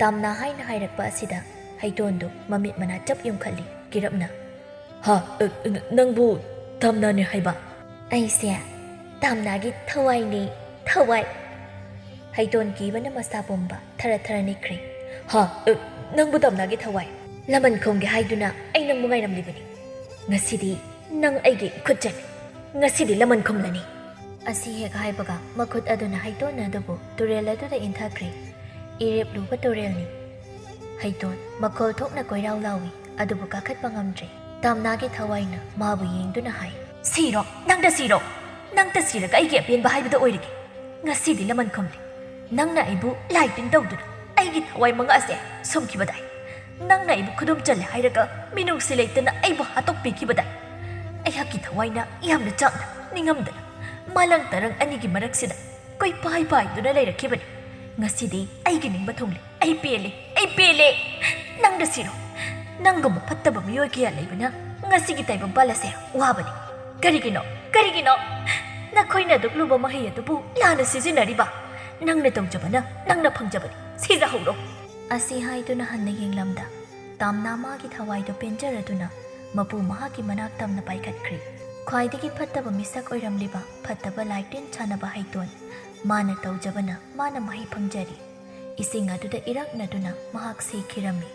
ꯇꯥꯝꯅꯥ ꯍꯥꯏꯅ ꯍꯥꯏꯔꯛꯄ ꯑꯁꯤꯗ ꯍꯩꯗꯣꯟꯗꯨ ꯃꯃꯤꯠ ꯃꯅꯥ ꯆꯞ ꯌꯨꯡꯈꯠꯂꯤ ꯀꯤꯔꯞꯅ꯫ "ꯍꯥ? ꯑ, ꯅ-, ꯅꯪꯕꯨ ꯇꯥꯝꯅꯥꯅꯦ ꯍꯥꯏꯕ?" "ꯑꯩꯁꯦ ꯇꯥꯝꯅꯥꯒꯤ ꯊꯋꯥꯏꯅꯦ, ꯊꯋꯥꯏ꯫" ꯍꯩꯗꯣꯟ ꯀꯤꯕꯅ ꯃꯁꯥ ꯄꯨꯝꯕ ꯊꯔ ꯊꯔ ꯅꯤꯛꯈ꯭ꯔꯦ꯫ "ꯍꯥ? ꯑ, ꯅꯪꯕꯨ ꯇꯥꯝꯅꯥꯒꯤ ꯊꯋꯥꯏ? ꯂꯃꯟ ꯈꯨꯝꯒꯦ ꯍꯥꯏꯗꯨꯅ ꯑꯩ ꯅꯪꯕꯨ ꯉꯥꯏꯔꯝꯂꯤꯕꯅꯤ꯫ ꯉꯁꯤꯗꯤ ꯅꯪ ꯑꯩꯒꯤ ꯈꯨꯠ ꯆꯠꯂꯦ꯫ ꯉꯁꯤꯗꯤ ꯂꯃꯟ ꯈꯨꯝꯂꯅꯤ꯫" ꯑꯁꯤ ꯍꯦꯛ ꯍꯥꯏꯕꯒ ꯃꯈꯨꯠ ꯑꯗꯨꯅ ꯍꯩꯗꯣꯟ ꯑꯗꯨꯕꯨ ꯇꯨꯔꯦꯜ ꯑꯗꯨꯗ ꯏꯟꯊꯈ꯭ꯔꯦ꯫ ꯏꯔꯦꯞ ꯂꯨꯕ ꯇꯨꯔꯦꯜꯅꯤ꯫ ꯍꯩꯗꯣꯟ ꯃꯈꯣꯜ ꯊꯣꯛꯅ ꯀꯣꯏꯔꯥꯎ ꯂꯥꯎꯏ, ꯑꯗꯨꯕꯨ ꯀꯥꯈꯠꯄ ꯉꯝꯗ꯭ꯔꯦ꯫ ꯇꯥꯝꯅꯥꯒꯤ ꯊꯋꯥꯏꯅ ꯃꯥꯕꯨ ꯌꯦꯡꯗꯨꯅ ꯍꯥꯏ, "ꯁꯤꯔꯣ? ꯅꯪꯇ ꯁꯤꯔꯣ? ꯅꯪꯇ ꯁꯤꯔꯒ ꯑꯩꯒꯤ ꯑꯄꯦꯟꯕ ꯍꯥꯏꯕꯗꯨ ꯑꯣꯏꯔꯒꯦ꯫ ꯉꯁꯤꯗꯤ ꯂꯃꯟ ꯈꯨꯝꯂꯦ꯫ ꯅꯪꯅ ꯑꯩꯕꯨ ꯂꯥꯏ ꯇꯤꯟ ꯇꯧꯗꯨꯅ ꯑꯩꯒꯤ ꯊꯋꯥꯏ ꯃꯉꯥꯁꯦ ꯁꯨꯝꯈꯤꯕꯗꯥꯏ꯫ ꯅꯪꯅ ꯑꯩꯕꯨ ꯈꯨꯗꯨꯝ ꯆꯜꯂꯦ ꯍꯥꯏꯔꯒ ꯃꯤꯅꯨꯡꯁꯤ ꯂꯩꯇꯅ ꯑꯩꯕꯨ ꯍꯥꯠꯇꯣꯛꯄꯤꯈꯤꯕꯗꯥꯏ꯫ ꯑꯩꯍꯥꯛꯀꯤ ꯊꯋꯥꯏꯅ ꯌꯥꯝꯅ ꯆꯥꯛꯅ ꯅꯤꯡꯉꯝꯗꯅ ꯃꯥꯂꯪ ꯇꯔꯪ ꯑꯅꯤꯒꯤ ꯃꯔꯛꯁꯤꯗ ꯀꯣꯏꯄꯥꯏ ꯄꯥꯏꯗꯨꯅ ꯂꯩꯔꯛꯈꯤꯕꯅꯤ꯫ ꯉꯁꯤꯗꯤ ꯑꯩꯒꯤ ꯅꯤꯡꯕ ꯊꯨꯡꯂꯦ꯫ ꯑꯩ ꯄꯦꯜꯂꯦ, ꯑꯩ ꯄꯦꯜꯂꯦ꯫ ꯅꯪꯇ ꯁꯤꯔꯣ꯫ ꯅꯪꯒꯨꯝꯕ ꯐꯠꯇꯕ ꯃꯤꯑꯣꯏ ꯀꯌꯥ ꯂꯩꯕꯅ ꯉꯁꯤꯒꯤ ꯇꯥꯏꯕꯪꯄꯥꯜ ꯑꯁꯦ ꯋꯥꯕꯅꯤ꯫ ꯀꯔꯤꯒꯤꯅꯣ? ꯀꯔꯤꯒꯤꯅꯣ? ꯅꯈꯣꯏꯅ ꯑꯗꯨꯛ ꯂꯨꯕ ꯃꯍꯩ ꯑꯗꯨꯕꯨ ꯂꯥꯟꯅ ꯁꯤꯖꯤꯟꯅꯔꯤꯕ? ꯅꯪꯅ ꯇꯧꯖꯕꯅ ꯅꯪꯅ ꯐꯪꯖꯕꯅꯤ꯫ ꯁꯤꯖꯍꯧꯔꯣ꯫" ꯑꯁꯤ ꯍꯥꯏꯗꯨꯅ ꯍꯟꯅ ꯌꯦꯡꯂꯝꯗ ꯇꯥꯝꯅꯥ ꯃꯥꯒꯤ ꯊꯋꯥꯏꯗꯨ ꯄꯦꯟꯖꯔꯗꯨꯅ ꯃꯄꯨ ꯃꯍꯥꯛꯀꯤ ꯃꯅꯥꯛ ꯇꯝꯅ ꯄꯥꯏꯈꯠꯈ꯭ꯔꯦ꯫ ꯈ꯭ꯋꯥꯏꯗꯒꯤ ꯐꯠꯇꯕ ꯃꯤꯁꯛ ꯑꯣꯏꯔꯝꯂꯤꯕ ꯐꯠꯇꯕ ꯂꯥꯏꯇꯤꯟ ꯁꯥꯟꯅꯕ ꯍꯩꯇꯣꯟ, ꯃꯥꯅ ꯇꯧꯖꯕꯅ ꯃꯥꯅ ꯃꯍꯩ ꯐꯪꯖꯔꯤ꯫ ꯏꯁꯤꯡ ꯑꯗꯨꯗ ꯏꯔꯛꯅꯗꯨꯅ ꯃꯍꯥꯛ ꯁꯤꯈꯤꯔꯝꯃꯤ꯫